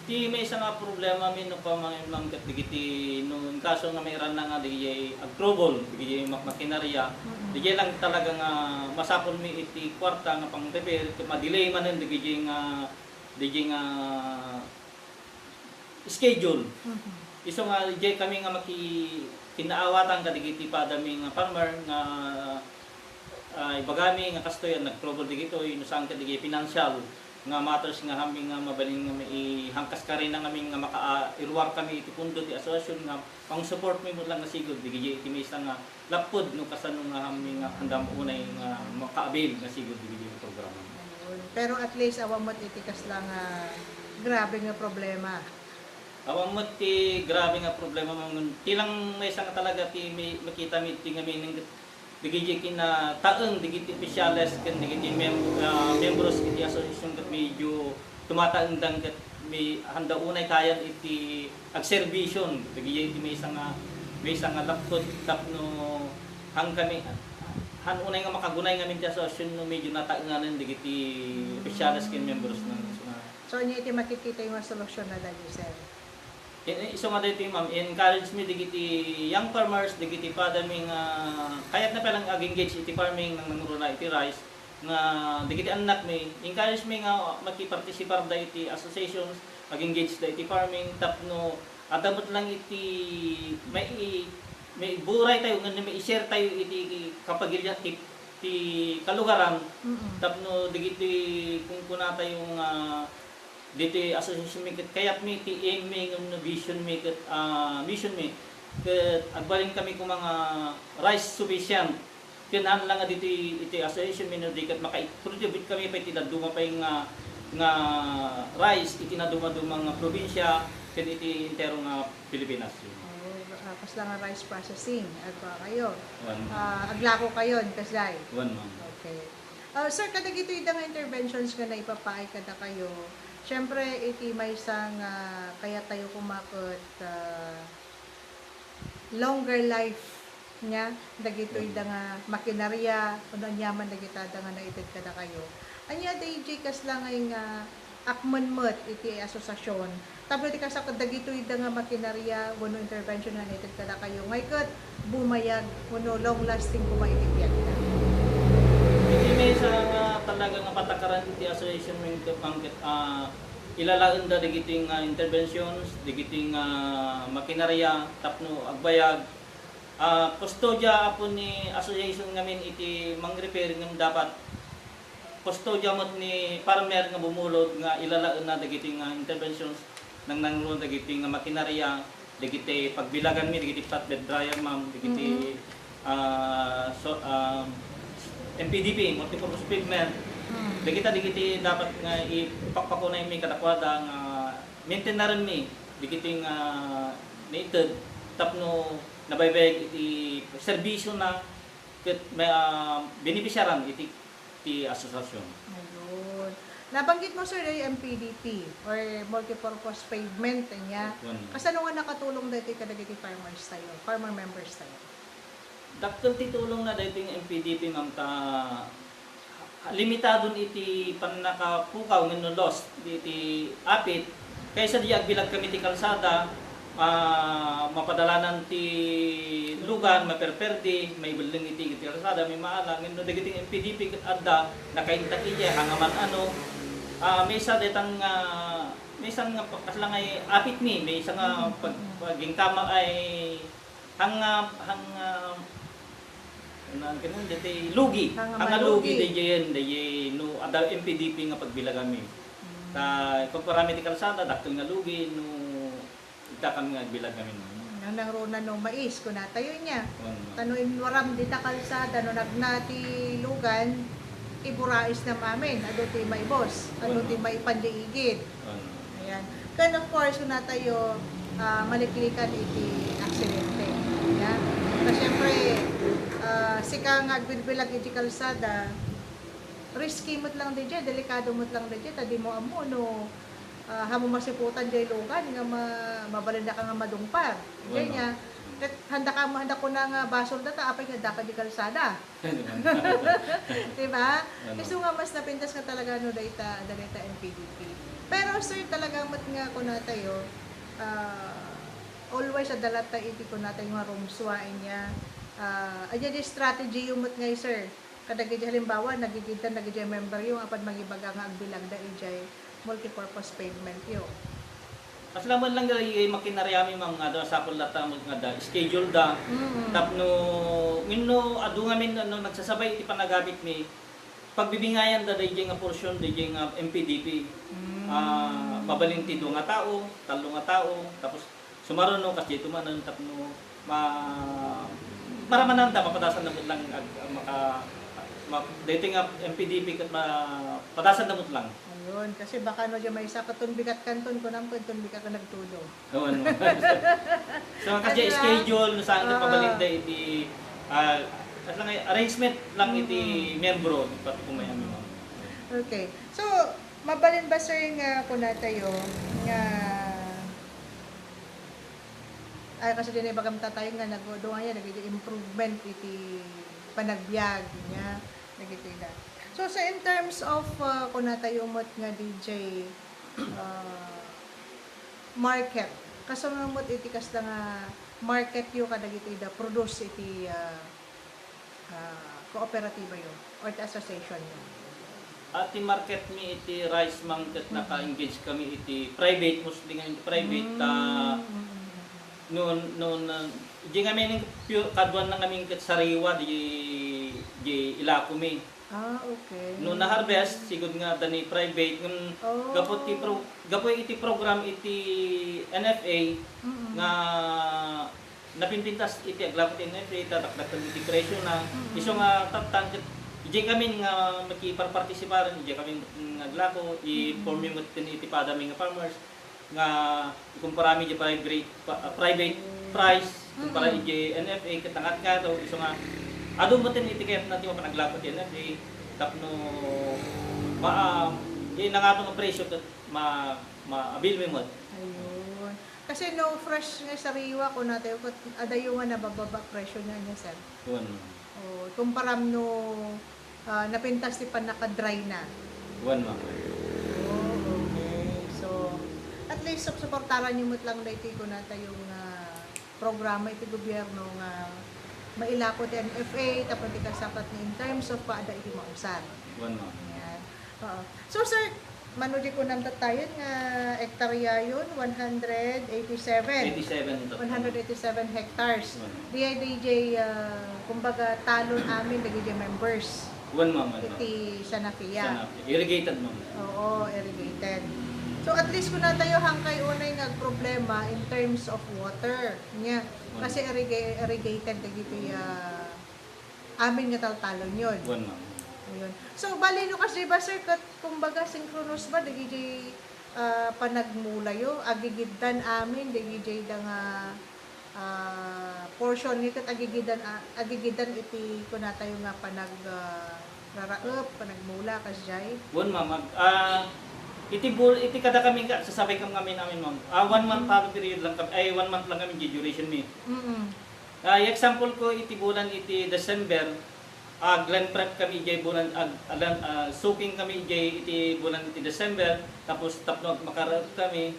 Ti maysa nga problema mi no pamangin-, mangget dagiti no in kaso nga mairanna nga dagiti ag-trouble, dagiti mak-, makinarya, Mm. dagiti lang talaga nga masapul mi iti kuarta nga pang-repair, ket ma-delay manen dagiti nga, dagiti nga schedule. Mhm. Isu nga, diay kami nga maki-, kinaawatan kadagiti padami nga farmer nga, ah, ibagami nga kastoy a nag-trouble dagitoy, no saan kadagiti financial nga matters nga hami nga mabalin nga maihangkas karina ngamin nga maka-, ah, iruar kami iti pundo ti asosiasyon nga pang-support mi met lang nga sigud, dagiti iti maysa nga lapud no kasano nga hami nga andam unay nga makaabil nga sigud dagiti programa. Ayun. Pero at least, awan met iti kasla nga grabe nga problema. Awan met ti grabe nga problema, ma'am. Ti lang maysa nga talaga ti mi-, makita mi ti ngamin, dagiti kinataeng dagiti opisyales ken dagiti mem-, ah, membros iti asosiasyon ket medyo tumataengdan ket mi-, handa unay kayan iti agserbisyon. Dagiti maysa nga, maysa nga lapud tapno han kami, han unay nga makagunay ngamin ti asosiasyon no medyo nataenganen dagiti opisyales ken membros na. So, ania iti makikita nga solusyon na dagiti, sir? I-, isu nga daytoy, ma'am, i-encourage mi dagiti young farmers, dagiti padami nga kayatna pay lang ag-engage iti farming nang nangruna iti rice, nga dagiti annakmi, encourage mi nga makipartisiparda iti associations, ag-engageda iti farming, tapno adda met lang iti mai-, maiburaytayo, nga mai-sharetayo iti kapagilian ti, ti kalugaran, Mm-mm. tapno dagiti kunkunatayo nga ditoy association mi ket kayatmi ti aim mi ngem no vision mi ket, ah, mission mi ket agbalin kami koma nga rice sufficient. Ken han lang nga ditoy iti association mi no di ket maka-contribute kami pay iti dadduma pay nga, nga rice iti nadumaduma nga probinsya ken iti entero nga Pilipinas. Oh, ah, kasla nga rice processing, agkuakayo. Wen. Ah, aglakokayon, kasdiay? Wen, ma'am. Okay. Ah, sir, kadagitoy da nga interventions nga naipapaay kadakayo, siyempre, iti maysa nga kayat tayo koma ket, ah, longer life nga dagitoy da nga makinarya, wenno aniaman dagita da nga naited kadakayo. Ania daydiay kasla ngay nga akmen met iti asosiasion tapno ti kasla ket dagitoy da nga makinarya wenno intervention nga naited kadakayo, ngay ket bumayag wenno long-lasting koma iti biagda. Iti maysa nga talaga nga patakaran iti association mi ket, ah, ilalaenda dagiti nga interventions, dagiti nga makinarya tapno agbayag. Ah, kustodiapo ni association ngamin iti mang-repair ngem dapat kustodiayo met ni farmer nga bumulod nga ilalaenna dagiti nga interventions, nangnangruna dagiti nga makinarya, dagiti pagbilaganmi, dagiti flatbed dryer, ma'am, dagiti, Mm-mm. ah, so, ah, M P D P, multipurpose pavement. Mm. Dagita dagiti dapat nga ipakpakunaymi kadakuada nga maintenarenmi dagiti nga naited tapno nabaybayag iti serbisiona ket ma-, benefisiaran iti, ti asosiasion. Ayun. Nabanggit mo, sir, ay M P D P or multipurpose pavement, ania? Wen. Kasano nga nakatulong daytoy kadagiti farmers tayo, farmer members tayo? Dakkel ti tulongna daytoy nga M P D P, ma'am, ta limitadon iti pannakapukaw wenno loss iti apit, kaysa di agbilag kami ti kalsada, ah, mapadalanan ti lugan, maperperdi, maibelleng iti, iti kalsada, maimaala. Ngem no dagiti M P D P ket adda, nakaintak idiay, hangaman ano, ah, maysa detang, ah, maysa nga pa-, kasla nga apitmi, maysa nga pag-, pagingkama ay Hanga, hanga, nang kinun daytoy lugi. Hanga hanga lugi malugi. Daydiay, daydiay no adda M P D P nga pagbilaganmi. Mm. Ta, kumpara mi ti kalsada, dakkel nga lugi no adda kami nga agbilag kami, no. Nang nangruna no mais, kunatayo nia. Wen, wen. Ta no inwaram dita kalsada, no nagna ti lugan, iburais na mamin, adu ti maibus, adu ti maipan di igid. Ayan. Ken of course, kunatayo, ah, maliklikan iti aksidente. Ayan. Ta siyempre, ah, sika nga agbilbilag iti kalsada, risky met lang daydiay, delikado met lang daydiay, ta dimo ammo no, ah, hamo masiputan jay lugan nga ma-, mabalindaka nga madungpar. Jay nga, ket handa ka, handa kuna nga basol data, apay nga daka di kalsada. Di ba? Isu nga mas napintas nga talaga no dayta, dayta N P D P. Pero sir, talaga met nga kunatayo, ah, always adda latta iti kunatayo nga rumswa inya, ah, anya di strategy yo met ngay, sir? Kadagiti halimbawa, nagigiddan dagiti member yo nga apan mangibaga nga agbilagda ijay multipurpose pavement yo. Kasla met lang dagiti makinariami, ma'am, nga adda, sapul latta nga adda schedule da. Mm. Tapno, wenno adu ngamin, ano, nagsasabay iti panagabit mi, pagbibingayan da daydiay nga portion, daydiay nga M P D P. Mm. Ah, mabalin ti dua nga tao, tallo nga tao, tapos sumaruno, kasdiay tumanen, tapno ma-, maramananda, mapadasan da met lang ag-, ag-, maka-, ma-, daytoy nga M P D P ket ma-, padasan da met lang. Ayun, kasi baka no, diyan maysa, "Katon bigat kanton," kunam, "Katon bigat ka nagtudo." Oo, ano. So, kasi schedule, no, saan ka pabalin da iti, ah, at lang ay arrangement lang iti membro, pati kung may ano. Okay. So, mabalin ba, sir, nga kunatayo nga, ay, kasi din ibagam tatayo nga nag-, doon nga, nag-improvement iti panagbiag niya, nagitida. So, sa in terms of, ah, kunatayo met nga D J, ah, market, kasano met iti kasta nga market yo kadagiti da produce iti, ah, ah, kooperatiba yo or ti association yo? Ah, ti market mi iti rice, ma'am, ket naka-engage kami iti private, mostly nga iti private, ta no, no, na, di ngamin pure, kaduan na ngamin ket sariwa, di, di ilako mi. Ah, okay. No na-harvest, sigud nga adda ni private, ngem gapu ti pro-, gapu iti program iti N F A nga napinpintas iti aglako ti N F A, ta dakdakkel iti presyo na. Mm. Isu nga tattan ket, idiay kami nga makiparpartisiparan, idiay kami nga aglako, i-form mi met ken iti padami nga farmers, nga ikumpara mi di private, pa-, ah, private price, kumpara iti N F A, ket nangat nga daw, isu nga, adu met iti kayatna ti mapanaglako ti N F A, tapno, ma-, ah, di nangato nga presyo, ket ma-, ma-avail mi met. Ayun. Kasi no fresh nga sariwa, kunatayo, ket adayo nga nabababa presyo niya, niya, sir. Kuwan. O, kumparam no, ah, napintas ti pannaka-dry na. Kuwan, ma'am. Oh, okay. So, at least, sup-, suportaran niyo met lang daytoy kunatayo nga programa iti gobyerno nga mailako ti N F A, tapno ti kasapatna in terms of paada iti mausar. Kuwan, ma'am. Ayan. Oo. So, sir, mano di kunam tattayen nga hektaryayon, one hundred eighty-seven. Eighty-seven, totoo. One hundred eighty-seven hectares. Wen. Di ay D J, ah, kumbaga, talon amin dagiti members. Wen, ma'am, wen, ma'am. Iti Sanafia. Sanafia. Irrigated, ma'am. Oo, irrigated. So, at least kunatayo, hangkay unay nga agproblema in terms of water. Nya, wen, kasi irriga-, irrigated dagiti, ah, amin nga taltalonyon. Wen, ma'am. Ayun. So, bali no, kasi ba, sir, ket kumbaga, synchronous ba dagiti, ah, panagmulayo? Agigiddan amin dagiti da nga, ah, portion nga ket agigiddan, ah, agigiddan iti kunatayo nga panag-, ah, raraep, panagmula, kasdiay? Wen, ma'am. Ag-, ah, iti bul-, iti kada kami nga, sasabay kam ngamin amin, ma'am. Ah, one month time period lang kami, ay, one month lang kami di duration mi. Mm. Ah, example ko, iti bulan iti December, ag-land prep kami idiay bulan, ag-, ag-, ah, soaking kami idiay iti bulan iti December, tapos tapno ag-, makaraep kami,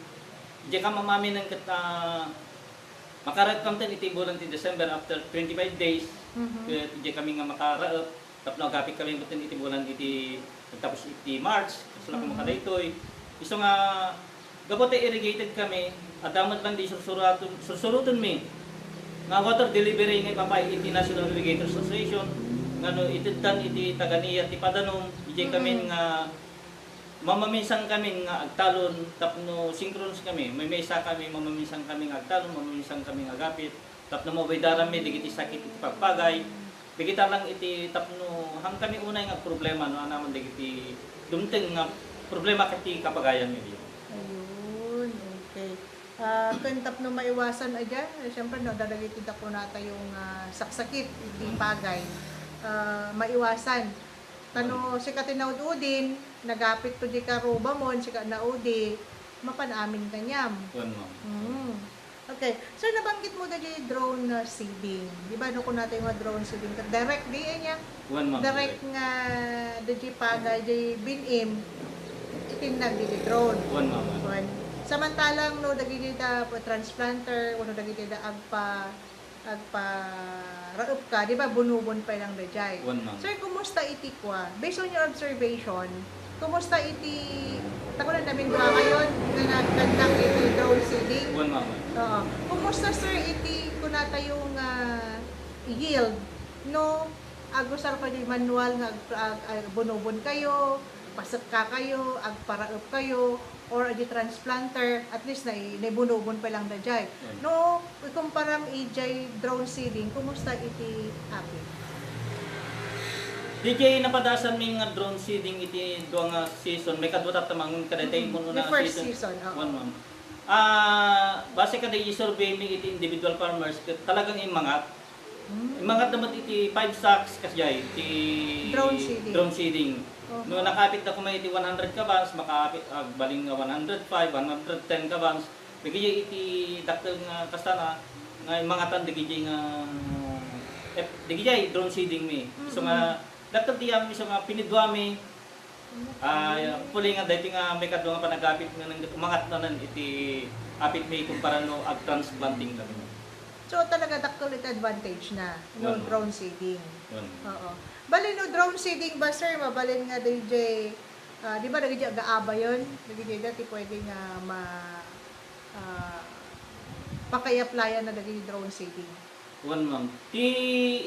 idiay kam mamaminen ket, ah, makaraep kamten iti bulan ti December after twenty-five days, mhm, ket idiay kami nga makaraep. Tapno agapit kami metten iti bulan iti, nagtapos iti March, kasla koma kadaytoy. Isu nga, gapu ta irrigated kami, adda met lang di sursuratun-, sursurutenmi nga water delivery nga ipapaay iti National Irrigators Association, nga no itedtan iti taga-nia ti padanom, idiay kami nga mamaminsan kami nga agtalon, tapno synchronous kami, maymaysa kami, mamaminsan kami nga agtalon, mamaminsan kami nga agapit, tapno mabaydaranmi dagiti sakit iti pagpagay. Dagita lang iti tapno, han kami unay nga problema no anaman dagiti dumteng nga problema ket ti kapagayan mi diay. Ayun, okay. Ah, ken tapno maiwasan a diay, eh, siyempre no, adda dagiti dakuna tayo nga saksakit iti pagay, ah, maiwasan. Ta no sika ti naud-udin, nagapit to di karubamon, sika naudi, mapan amin kaniam. Wen, ma'am. Mm. Okay. Sir, nabanggit mo dagiti drone, ah, seeding. Di ba, no, kunatayo nga drone seeding, ket direct di aya? Wen, ma'am, direct direct. Nga dagiti pagay, di binim, itinnag dagiti drone. Wen, ma'am. Wen. Samantalang, no, dagiti da transplanter, wenno dagiti da agpa-, agparaep ka, di ba, bunubon pay lang daydiay. Wen, ma'am. Sir, kumusta iti kua? Based on your observation, kumusta iti, ta kunam amin dua kayon nga nagkandak iti drone seeding? Wen, ma'am. Oo. Kumusta, sir, iti kunatayo nga yield, no? Agusar kayo di manual nga ag-, ag-, ag-, bunubon kayo, pasekka kayo, agparaep kayo, or di transplanter, at least nai-, naibunubon pay lang daydiay. Mm. No, ikumparang idiay drone seeding, kumusta iti apit? Diay napadasan mi nga drone seeding iti dua nga season, maikadua tatta mangan kadayta. Mm, immun-una the first season. Season, oo. Wen, ma'am. Ah, base kadaydi survey mi iti individual farmers, ket talagang immangat. Hmm. Immangat na met iti five sacks kasdiay ti drone seeding. Drone seeding. Oho. No, nakaapit da koma iti one hundred ka buns, makaapit, agbalin nga one hundred five, one hundred ten ka buns. Dagiti iti dakkel nga kasta na, nga immangatan dagiti nga, eh, dagiti drone seeding mi. Isu nga, mm-mm, dakkel ti amin, isu nga piniduami, ah, okay. Puli nga daytoy nga maikadua nga panagapit nga nang-, umangat na nan iti apit mi kumpara no ag-transplanting kami. So, talaga dakkel iti advantage na, no, wen, ma'am, drone seeding. Wen, ma'am. Oo. Bali, no, drone seeding ba, sir, mabalin nga daydiay, ah, di ba, dagiti agaabayon? Dagiti dayta ti pwede nga ma-, ah, pakaiaplayan na dagiti drone seeding. Wen, ma'am. Ti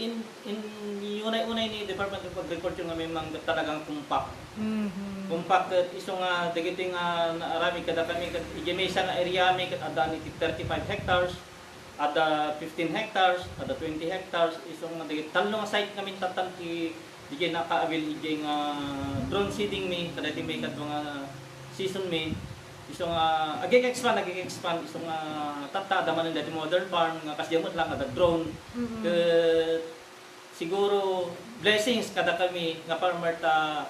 in-, in-, unay-unay ni Department of Agriculture nga memang talagang compact. Mhm. Compact ket isu nga dagiti nga naaramid kadakami ket idiay maysa nga area mi ket adda ni ti thirty-five hectares, adda fifteen hectares, adda twenty hectares, isu nga dagiti tallo nga site ngamin tattan ti Diay nakaawil idiay nga drone seeding mi, kadaytoy maikadua nga season mi. Isu nga, ag-expand, ag-expand, isu nga tatta, adda manen daytoy modern farm, nga kasdiay met lang, adda drone. Mm-mm. Ket siguro, blessings kadakami nga farmer ta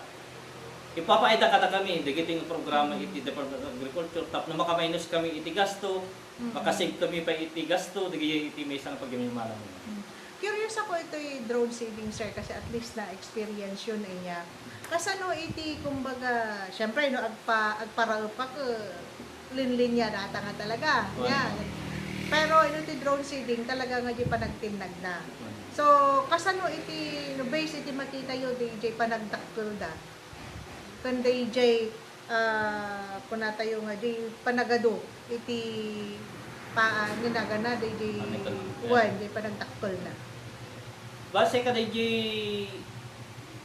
ipapaayda kadakami, dagiti nga programa, mm, iti Department of Agriculture, tapno makamainus kami iti gasto, mm, makasave kami pay iti gasto, dagiti iti maysa nga pagyamayman. Mm. Curious ako itoy drone seeding, sir, kasi at least na-experience yun, eh, niya. Kasano iti, kumbaga, syempre, no, agpa-, agparaep ka, ke, linlinya data nga talaga, oo, niya. Pero ino ti drone seeding, talaga nga di panagtinnag na. Oo. So, kasano iti, no, base iti makita yo, di, di panagdakkel da? Ken daydiay, ah, kunatayo nga di panagadu iti pa-, ah, nagana daydiay, ah, wen, di panagdakkelna. Base kadaydiay,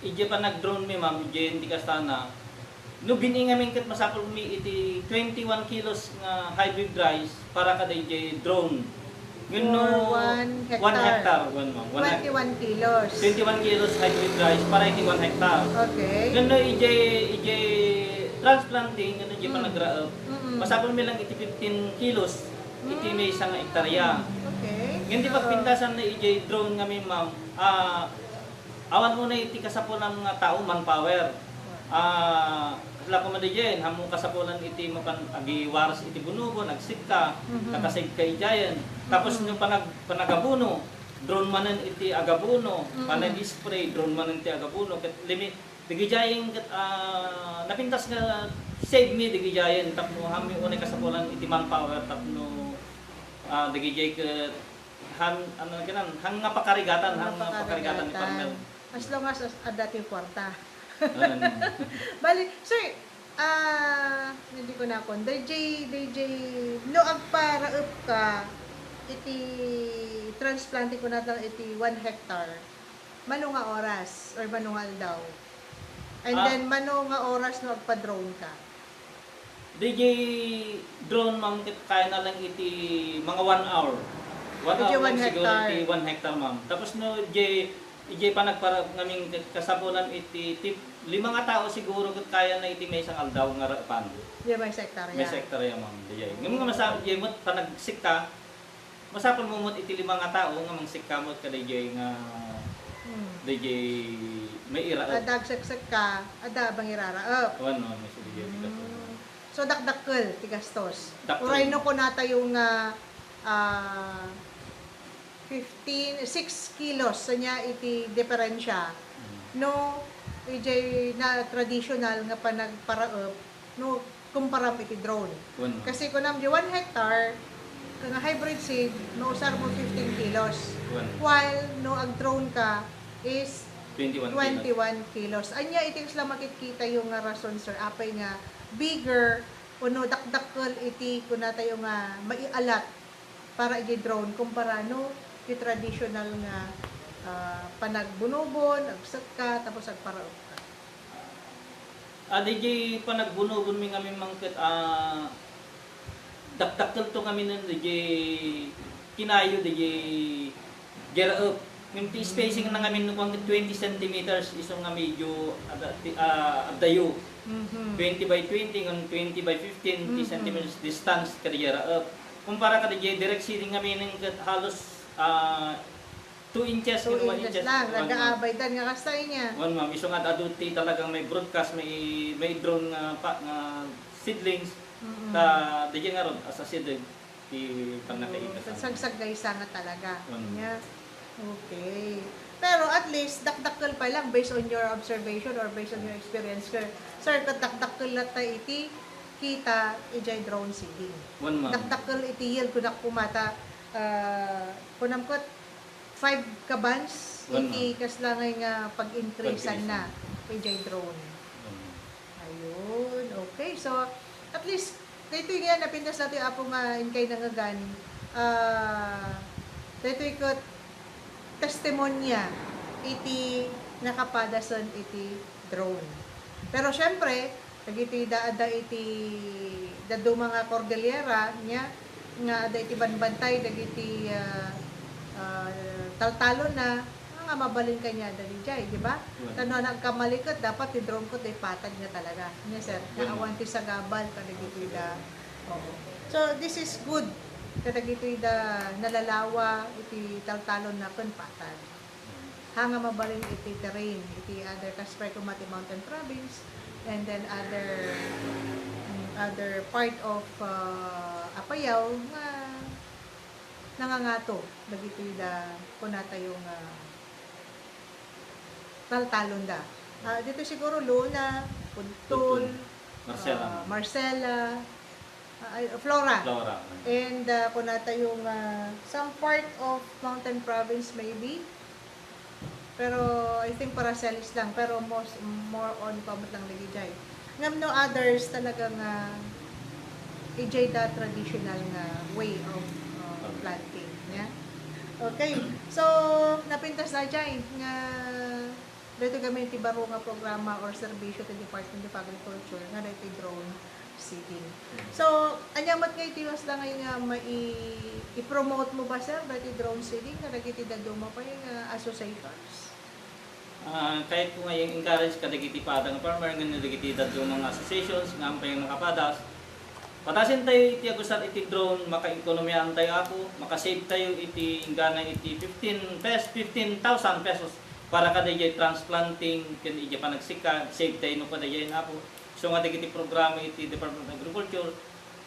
idiay panag-drone mi, ma'am, idiay indi kastana, no bin-i ngamin ket masapul mi iti twenty-one kilos nga hybrid rice, para kadaydiay drone. Ngem no, for one hectare. One hectare, wen, ma'am. One hec-, twenty-one kilos. Twenty-one kilos hybrid rice para iti one hectare. Okay. Ngem no, idiay, idiay transplanting, ngem no, idiay, mm, panagraep, mm-mm, masapul mi lang iti fifteen kilos iti, mm, maysa nga hektarya. Okay. Ngem ti, oo, pagpintasan na idiay drone ngamin, ma'am, ah, awan unay ti kasapulan nga tao, manpower. Ah, kasla koma daydiay, ammo kasapulan iti mapan agiwaras iti bunubon, agsekka, mhm, nakasave ka idiayen. Tapos, mhm, no panag-, panagabuno, drone manen iti agabuno, mm, panag-spray, drone manen ti agabuno, ket limi-, dagiti ket, ah, napintas nga save mi dagiti tapno ammi unay kasapulan iti manpower tapno, ah, dagiti ket han, ano, kinan, han nga pakarigatan, han nga pakarigatan ni partner. As long as, as adda ti kwarta. Ano? Bali, sir, ah, hindi ko na kon. D J, D J, no agparaep ka, iti transplanting ko na iti one hectare, mano nga oras or mano nga aldaw? And, ah, then, mano nga oras no agpa-drone ka? Diay drone, ma'am, ket kayatna lang iti mga one hour. One hour lang siguro iti one hectare, ma'am. Tapos no, diay, Idiay panagparaep ngamin ket kasapulan iti tip-, lima nga tao siguro ket kayana iti maysa nga aldaw nga raepan. Diay maysa hektarya. Maysa hektarya, ma'am. Diay. Ngem nga masa-, diay met panagsikka, masapul mo met iti lima nga tao nga mangsikka met kadaydiay nga Hmm. daydiay mairaep. Adda agseksekka, adda mangiraraep. Wen, ma'am. Maysa diay ti Hmm. gastos. So, dakdakkel ti gastos. Dakkel. Uray no kunatayo nga, ah, fifteen, six kilos, ania iti diferensya. Mm. No, idiay na traditional nga panagparaep, no, kumparam iti drone. Wen. Kasi kunam di one hectare, nga hybrid seed, mausar mo fifteen kilos. Wen. While no ag-drone ka is Twenty-one kilos. Twenty-one kilos. Ania iti kasla makitkitayo nga rason, sir, apay nga bigger o no dakdakkel iti kunatayo nga maialat para iti drone kumpara no ti traditional nga, ah, panagbunobon, agsekka, tapos agparaep ka. Ah, diay panagbunobon mi ngamin mangket, ah, dakdakkelto ngamin diay kinayo diay raep. Ngem ti spacing na ngamin no kuan ket twenty centimeters isu nga medyo adda, ti, ah, addayo. Mhm. Twenty by twenty ngan twenty by fifteen ti Mhm. centimeters distance kadi raep. Kumpara kadi direct seeding ngamin ket halos, ah, two inches Two ngan one inches inches. Lang, Wen, ma'am. Nagaabaydan nga kasta inya. Wen, ma'am. Isu nga adu ti talagang may broadcast, may, may drone nga pa, nga seedlings. Mm-mm. Ta, diay ngarud, as a seedling, ti pannakaita Oo, sa sagsagaysa nga talaga. Wen. Nya, okay. Pero at least, dakdakkel pa lang based on your observation or based on your experience, sir. Sir, ket dakdakkel latta iti kita idiay drone seeding. Wen, ma'am. Dakdakkel iti yield, kunak koma ta, ah, kunam ket five ka buns Wen, iti ma'am. Kasla ngay nga pag-increasean Pag-increasean. Na idiay drone. Wen, ma'am. Ayun, okay. So, at least, daytoy nga napintas natin, Apo, nga inkay nangngegan, ah, daytoy ket testimonya iti nakapadasen iti drone. Pero syempre, dagiti da-, adda iti dadduma nga Cordillera, nya, nga adda iti banbantay dagiti, ah, ah, taltalonna, nga mabalin kaniada diay, di ba? Wen. Ta no nagkamali ket, dapat ti drone ket diay patad nga talaga. Nya, sir, Wen. Naawan ti sagabal kadagiti da. Oo. So, this is good kadagiti da nalalawa iti taltalonna ken patad. Ha nga mabalin iti terrain, iti other, kas pay koma ti mountain province, and then other, mm, other part of, uh, Apayao nga nangangato dagitoy da kunatayo nga taltalon da. Ah, dito siguro Luna, Pudtol, Pudtol. Marcela. Ah, Marcela, ah, ay, Flora. Flora. And, ah, kunatayo nga some part of Mountain Province maybe. Pero I think Paracelis lang, pero most, more on pamut lang dagijay. Ngem no others talaga nga ijay da traditional nga way of, uh, planting, nya. Okay. So, napintas da jay nga daytoy kami ti baro nga programa or serbisyo ti Department of Agriculture nga daytoy drone seeding. So, ania met nga iti mas da ngay nga mai-, i-promote mo ba, sir, daytoy drone seeding kadagiti dadduma pay nga associations? Ah, kayatko nga i-encourage kadagiti pada nga farmer ngem dagiti dadduma nga associations nga ampay makapadas. Padasentayo iti agusar iti drone, makaekonomiaantayo, Apo, makasave tayo iti inggana iti fifteen pes-, fifteen thousand pesos para kadayjay transplanting ken idiay panagsikka, save tayo no kadayjay, Apo. Isu nga dagiti programa iti Department of Agriculture,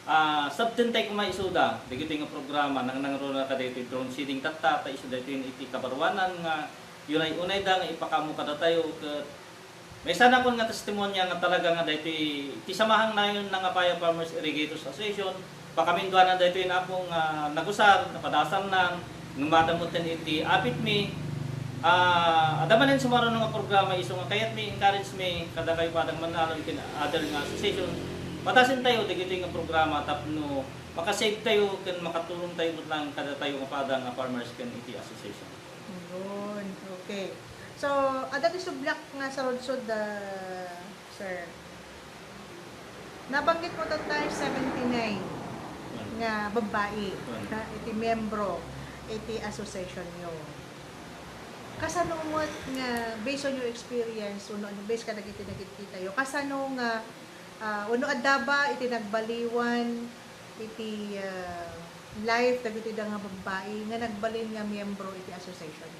ah, sabtentay koma isuda dagitoy nga programa, nangnangruna kadaytoy drone seeding tatta, ta isu daytoy iti kabaruanan nga unay-unayda nga ipakaammo kadatayo ket maysa nakon nga testimonya nga talaga nga daytoy ti samahang nayon nga Apayao Farmers Irrigators Association, pakaminduanan daytoy, Apo, nga nagusar, napadasarnan, ngem adda metten iti apitmi. Ah, adda manen sumaruno nga programa isu nga kayatmi, encourage mi kadakayo padang manalo ken other nga association. Padasentayo dagitoy nga programa tapno makasave tayo ken makatulong tayo met lang kadatayo nga pada nga farmers ken iti association. Yun, okay. So, adda ti sublak nga sarudsod, ah, sir. Nabanggit mo tatta seventy-nine nga babbai, ha, iti miyembro iti association yo. Kasano met nga, based on your experience, wenno ano, based kadagiti nakit-, kitayo, kasano nga, ah, wenno adda ba iti nagbaliwan iti, ah, life dagiti da nga babbai nga nagbalin nga miyembro iti association?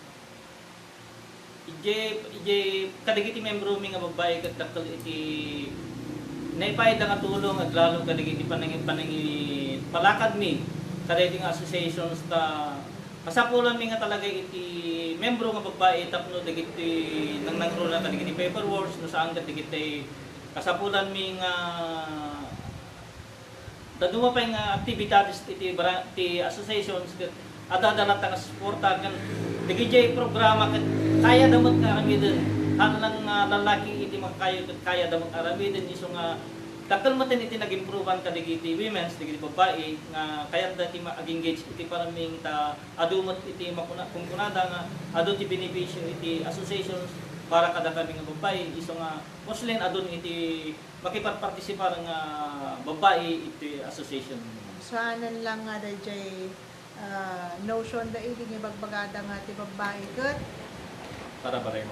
Idiay, idiay kadagiti miyembromi nga babbai ket dakkel iti naipayda nga tulong aglalo kadagiti panangi-, panangipalakadmi kadagiti nga associations ta kasapulanmi nga talaga iti miyembro nga babbai tapno dagiti nangnangruna kadagiti paperworks no saan ket dagiti kasapulanmi nga dadduma pay nga aktibidades iti bra-, ti associations ket adda latta nga suporta ken dagiti programa ket kayada met nga aramiden. Haan lang nga lalaki iti makakayo ket kayada met nga aramiden isu nga dakkel met iti nag-improvean kadagiti women's, dagiti babbai nga kayatda ti ma-, ag-engage iti farming ta adu met iti makuna-, kunkunada nga adu ti benepisio iti associations para kadakami nga babbai isu nga mostly adun iti makiparpartisipar nga babbai iti association. Saanen lang nga dayjay, ah, notion da idi nga ibagbagada nga ti babbai ket para balay mo.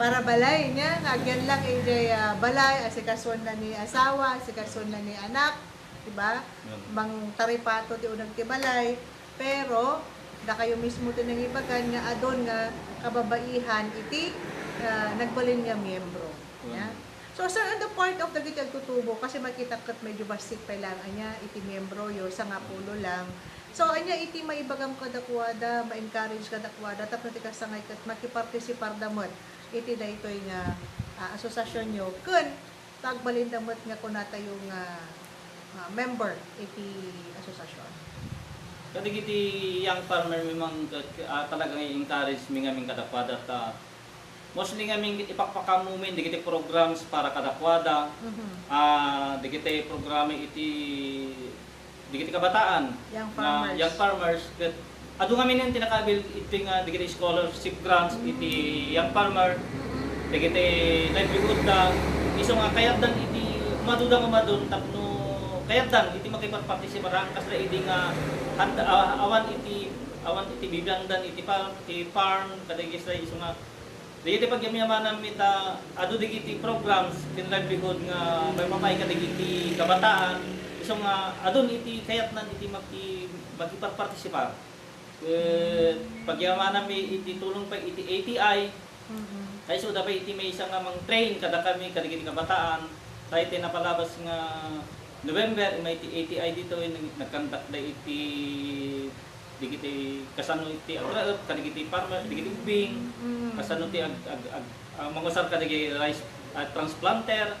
Para balay niya, nga agyan lang idiay, ah, balay, asikasuan na ni asawa, asikasuan na ni anak, di ba? Yan. Mangtaripato ti uneg ti balay, pero dakayo mismo ti nangibagan nga adun nga kababaihan iti, ah, nagbalin nga miyembro. Wen. Ya. So, sir, on the part of dagiti agtutubo, kasi makita ket medyo bassit pay lang ania iti miembroyo, sangapulo lang. So, ania iti maibagam kadakuada, ma-encourage kadakuada, tapno ti kasangay ket makipartisipar da met iti daytoy nga, ah, asosiasionyo, ken ta agbalinda met nga kunatayo nga, ah, member iti asosiasion? Kadagiti young farmer mi man ket, ah, talaga nga i-encourage mi ngamin kadakuada ta mostly ngamin ipakpakaammomin dagiti programs para kadakuada, mhm, ah, dagiti programa iti dagiti kabataan, young farmers, young farmers, ket adu ngamin ti nakaabil iti nga dagiti scholarship grants iti young farmer, mm, dagiti livelihood da, isu nga kayatdan iti umaduda nga umadun tapno kayatdan iti makipagpartisiparang kasla idi nga handa, ah, awan iti, awan iti bibiangdan iti par-, iti farm, kadagiti isu nga Dagiti pagyamyamananmi ta adu dagiti programs ken livelihood nga maipapaay kadagiti kabataan, isu nga adun iti kayatnan iti maki-, makiparpartisipar. Ket pagyamananmi iti tulong pay iti A T I, mm-hmm, ta isuda pay iti maysa nga mang-train kadakami kadagiti kabataan, ta iti napalabas nga November, immay iti A T I ditoy, nag-, nagkandakda iti dagiti kasano iti agraep kadagiti farmer, dagiti ubbing, mm, kasano ti ag-, ag-, ag-, ah, mangusar kadagiti rice, ah, transplanter,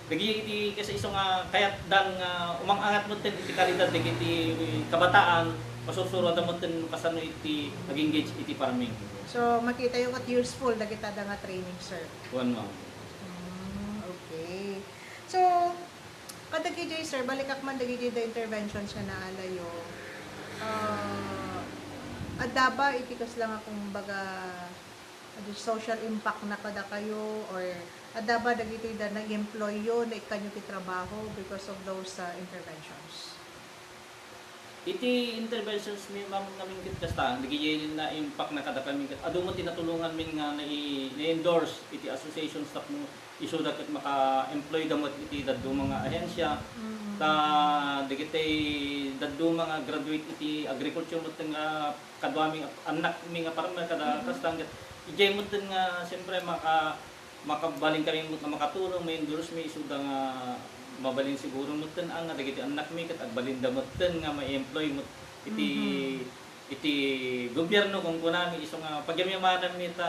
dagiti kasano isu nga kayatdan nga umang-angat metten iti kalidad dagiti kabataan, masursuroda metten no kasano iti ag-engage iti farming. So, makitayo ket useful dagiti adda nga training, sir? Wen, ma'am. Mm, okay. So, kadagiti, sir, balikak man dagiti da interventions nga naalayo. Ah, adda ba iti kasla nga, kumbaga, adi social impact na kadakayo, or adda ba dagiti da nag-employ yo, naikkanyo ti trabaho because of those, ah, interventions? Iti interventions mi, ma'am, ngamin ket kasta, dagiti na-impact na kadakami ket adu met ti natulonganmin nga nai-, na-endorse iti associations tapno isuda ket maka-employ da met iti dadduma nga ahensya. Mm. Ta dagiti dadduma nga graduate iti agriculture met nga kaduami nga annakmi nga farmer kada, mm, kasta ket idiay met nga siyempre maka-, makabalinkami met nga makatulong, ma-endorse mi isuda nga mabalin siguro metten a nga dagiti annakmi ket agbalinda metten nga ma-employ met iti, mhm, iti gobierno, kunkunami isu nga pagyamyamananmi ta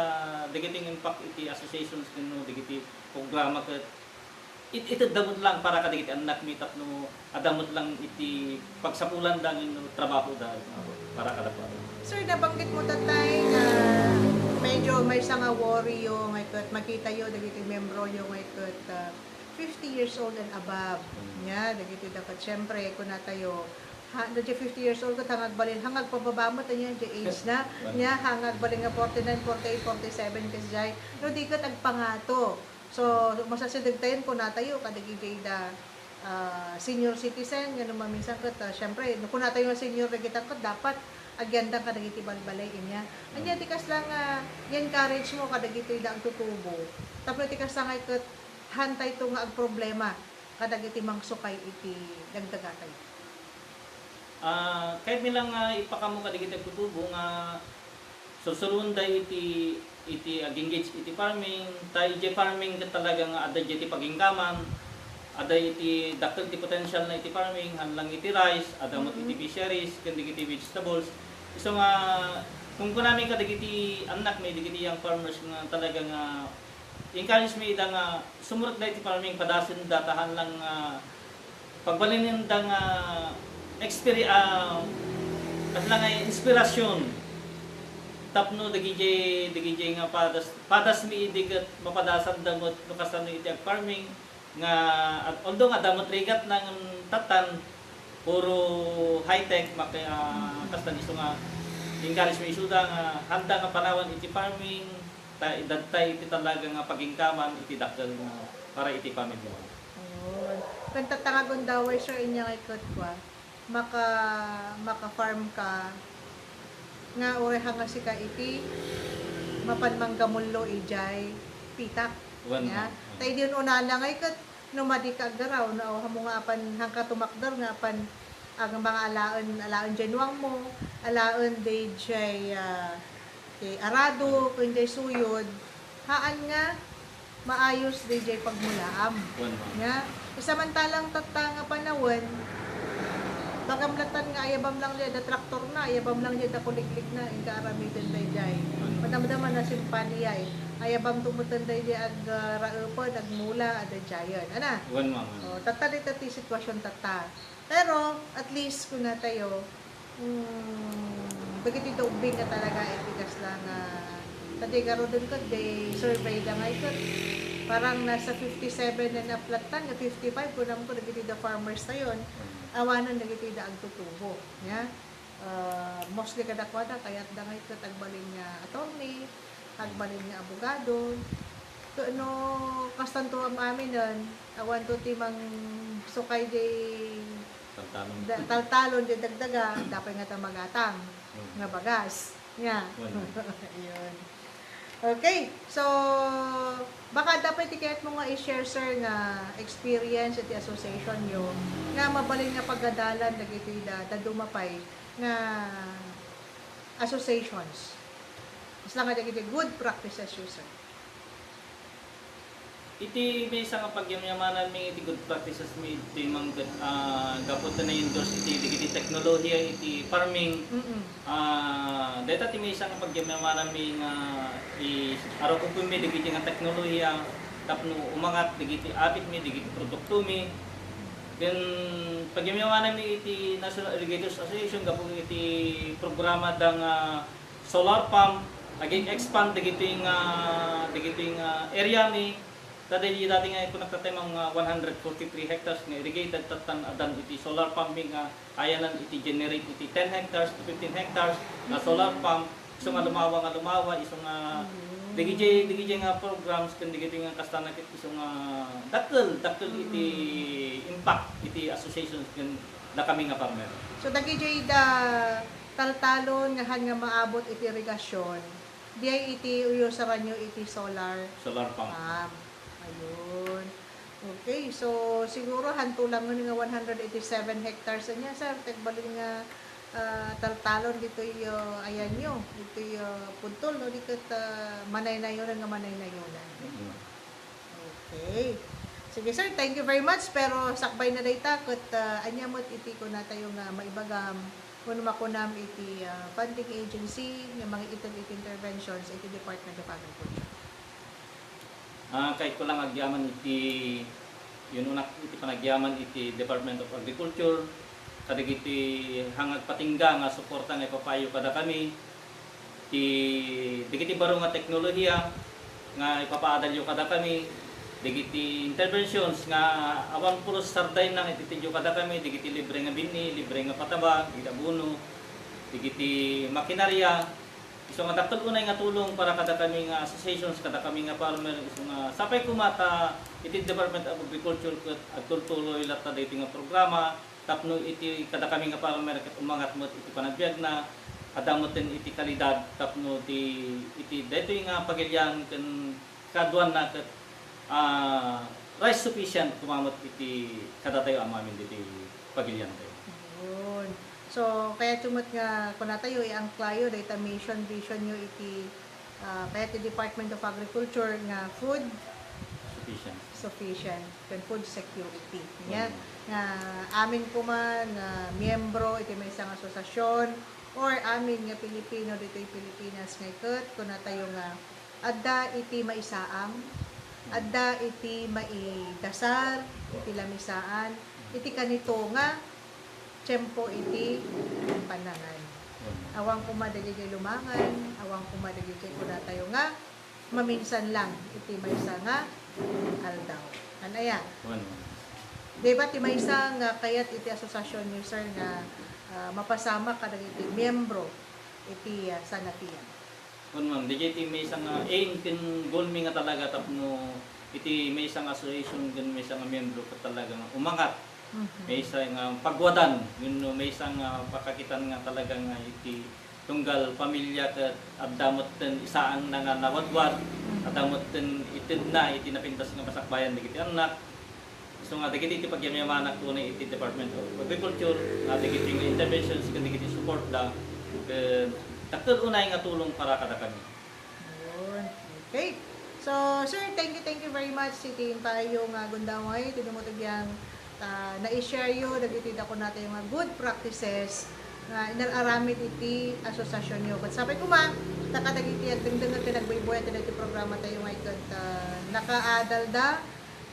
dagiti nga impact iti associations ken no dagiti programa ket it-, itedda met lang para kadagiti annakmi tapno adda met lang iti pagsapulanda wenno trabahoda para kadakuada. Sir, nabanggitmo tatay nga medyo maysa nga worry yo nga ket makitayo dagiti membroyo nga ket, ah, fifty years old and above. Mm. Nya, dagiti da ket, siyempre, kunatayo, ha, no, di fifty years old ket, hangagbalin, hangagpababa met, nya, di age na. Nya, hangagbalin nga forty-nine, forty-eight, forty-seven, ket jay, no, di ket agpangato. So, masasidegtayon kunatayo kadagiti da, ah, senior citizen, nga no maminsan ket, ah, siyempre, no kunatayo nga senior dagita ket dapat agyandan kadagiti balbalay, ania. Ania ti kasla nga i-encourage mo kadagitoy da agtutubo? Tapno ti kasla nga ket hantayto nga agproblema kadagiti mangsukay iti dagdagatayo. Ah, kayatmi lang nga ipakamo kadagiti agtutubo nga sursuroenda iti, iti ag-engage iti farming, ta iti farming ket talaga nga adda iti pagingkaman, adda iti dakkel ti potential na iti farming, haan lang iti rice, adda met iti fisheries, ken dagiti vegetables. Isu nga, kunkunami kadagiti annakmi, dagiti young farmers nga talaga nga encourage mi ida nga sumurekda iti farming, padasenda ta haan lang, ah, pagbalinenda nga experi-, ah, kasla nga inspirasyon tapno dagiti, dagiti nga padas, padasmi idi ket mapadasanda met no kasano iti ag-farming nga, at although nga adda met rigat nga tattan, puro high-tech, mak-, ah, kasla isu nga encourage mi isuda nga haanda nga panawan iti farming, ta idadta iti talaga nga pagingkaman iti dakkel nga para iti pamilya. Ayun. Ken tatta nga gundaway, sir, ania nga iketko, ah, maka-, maka-farm ka nga uray haan nga sika iti mapan manggamullo idiay pitak. Wen, ania? Ma'am. Ta idi unana nga iket, no madi ka aggaraw, no, aw, haanmo nga apan, haanka tumakder nga apan, ag-, mga alaen, alaen diay nuangmo, alaen diay, ah, ti arado, ken diay suyod, haan nga maayos diay pagmulaam. Wen, ma'am. Ania? Samantalang tatta nga panawen, bagam latta nga ayabam lang diay adda traktorna, ayabam lang diay adda kuligligna, inka aramiden daydiay. Madamdama na simpaniay. Ayabam to met daydiay ag-, ah, raepen, agmula, adda diayen. Ana? Wen, ma'am. O, tatta dayta ti sitwasyon tatta. Pero, at least, kunatayo, mm, dagiti da ubbing nga talaga iti kasla nga, ta diay garuden ket, diay survey da nga iket, parang nasa fifty-seven and up latta, nga fifty-five, kunam ko, dagiti da farmers tayon, awanen dagiti da agtutubo, nia? Ah, mostly kadakuada, kayatda nga iket agbalin nga attorney, agbalin nga abogado. Ket no, kastanto am-aminen, awanto ti mangsukay diay Taltalon. Da-, taltalon diay dagdaga, adda pay ngata magatang nga bagas. Nia. Wen. Ayun. Okay, so, baka adda pay ti kayatmo nga i-share, sir, nga experience iti associationyo nga mabalin nga pagadalan dagiti da-, dadduma pay nga associations. Kasla nga dagiti good practices yo, sir. Iti maysa nga pagyamyamananmi iti good practices mi iti mangget, ah, gapu ta na-endorse iti dagiti teknolohiya iti farming. Mm-mm. Ah, dayta ti maysa nga pagyamyamananmi nga i-, arukupenmi dagiti nga teknolohiya tapno umangat dagiti abitmi, dagiti produktomi. Ken pagyamyamananmi iti National Irrigators Association gapu iti programa da nga solar pump, ag-expand dagitoy nga, dagitoy nga area mi. Ta daydi dati nga kunak tatta, mga one hundred forty-three hectares nga irrigated, tattan addan iti solar pump mi nga ayanan iti generate iti ten hectares to fifteen hectares nga solar pump. Isu nga lumawa nga lumawa, isu nga dagiti, dagiti nga programs ken dagiti nga kasta na ket isu nga dakkel, dakkel iti impact iti association ken dakami nga farmer. So, dagiti da taltalon nga han nga maabot iti irigasyon, diay iti uyosaranyo iti solar Solar pump. Pump. Ayun. Okay, so siguro hanto lang nga one hundred eighty-seven hectares ania, sir, ti agbalin nga, ah, taltalon ditoy, ah, ayanyo, ditoy, ah, puntol, no, di ket, ah, manaynayonan nga manaynayonan. Mm. Okay. Sige, sir, thank you very much. Pero sakbay na dayta, ket, ah, ania met iti kunatayo nga maibagam wenno makunam iti, ah, funding agency nga mangited iti interventions iti Department of Agriculture? Ah, kayatko lang agyaman iti, yununak iti panagyaman iti Department of Agriculture, kadagiti han nga agpatingga nga suporta nga ipapayo kadakami, ti dagiti baro nga teknolohiya nga ipapaadalyo kadakami, dagiti interventions nga awan pulos sardayna nga ititedyo kadakami, dagiti libre nga binhi, libre nga pataba, dagiti abono, dagiti makinarya, isu nga dakkel unay nga tulong para kadakami nga associations, kadakami nga farmer, isu nga sapay koma ta iti Department of Agriculture ket agturtuloy latta daytoy nga programa tapno iti kadakami nga farmer ket umangat met iti panagbiagna. adda metten iti kalidad tapno ti, iti daytoy nga pagilian ken kaaduanna ket, ah, rice sufficient koma met iti kadatayo amin ditoy pagiliantayo. Yun. So, kayatyo met nga kunatayo, iangklayo dayta mission, visionyo iti, ah, kayat ti Department of Agriculture nga food Sufficient. Sufficient ken food security. Ania, mm, nga amin koma nga miyembro iti maysa nga asosiasyon or amin nga Pilipino ditoy Pilipinas nga iket, kunatayo nga adda iti maisaang, adda iti maidasar, iti lamisaan, iti kanito nga tiempo iti pannangan. Awan koma dagiti lumangan, awan koma dagiti kunatayo nga maminsan lang iti maysa nga aldaw. Ania? Wen, wen. Di ba ti maysa nga kayat iti asosiasyon niyo, sir, nga, ah, mapasamak kadagiti miyembro iti, ah, Sanafia? Wen, ma'am, dagiti maysa nga aim ken goal mi nga talaga tapno iti maysa nga association ken maysa nga miyembro ket talaga nga umangat. Mhm. Maysa nga pagwadan, wenno maysa nga pakakitan nga talaga nga iti tunggal pamilya ket adda metten isaanna nga nawadwad, mhm, adda metten itedna iti napintas nga masakbayan dagiti annak. Isu nga dagiti iti pagyamyamanak unay iti Department of Agriculture, nga dagiti nga interventions ken dagiti support da, ket dakkel unay nga tulong para kadakami. Yun. Okay. So, sir, thank you, thank you very much iti impayo nga gundaway, iti dumutug yan, ah, na-share yo dagiti da kunatayo nga good practices nga inar-aramid iti asosiasyon yo. Ket sapay koma, ta kadagiti agdengdengngeg ken agbuybuya iti daytoy programa tayo nga iket, ah, nakaadalda,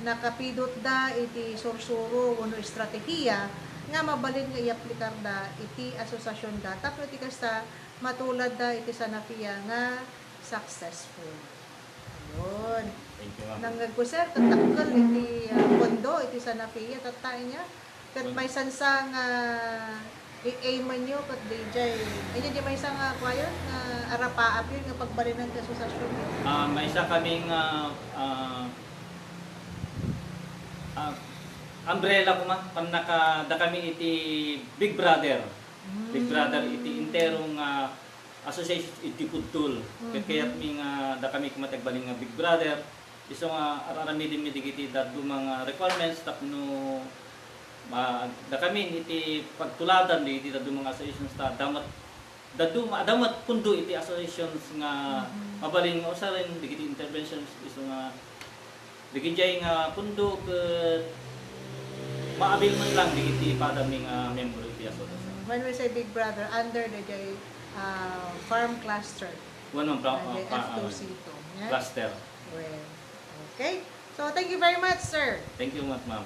nakapidotda iti sursuro wenno estratehiya nga mabalin nga iaplikarda iti asosiasyon da tapno iti kasta matuladda iti Sanafia nga successful. Ayun. Thank you, ma'am. Nangngegko, sir, ket dakkel iti, ah, pondo iti Sanafia, tatta ania. Ket, hmm, maysa sa nga i-aim-yo ket D J. Ania di maysa nga kuayon nga arapaap yun nga pagbalinan ti asosiasyon yo? Ah, maysa kami nga, ah, ah, umbrella koma, pannakada kami iti Big Brother. Big Brother iti intero nga association iti pudtol. Ket, mhm, kayatmi nga dakami koma ti agbalin nga Big Brother. Isu nga ar-aramidenmi dagiti dadduma nga requirements tapno ma-, dakami iti pagtuladan dagiti dadduma nga associations ta adda met, dadduma, adda met pundo iti associations nga, mhm, mabalin nga usaren dagiti interventions isu nga Dagiti nga pundo ket maabil man lang dagiti padami nga miyembro iti association. When we say Big Brother, under dagiti, ah, farm cluster. Wen, ma'am, pra-, ah, dagiti ah, F two ah, C two, yeah? Cluster. Well, okay. So, thank you very much, sir. Thank you much, ma'am.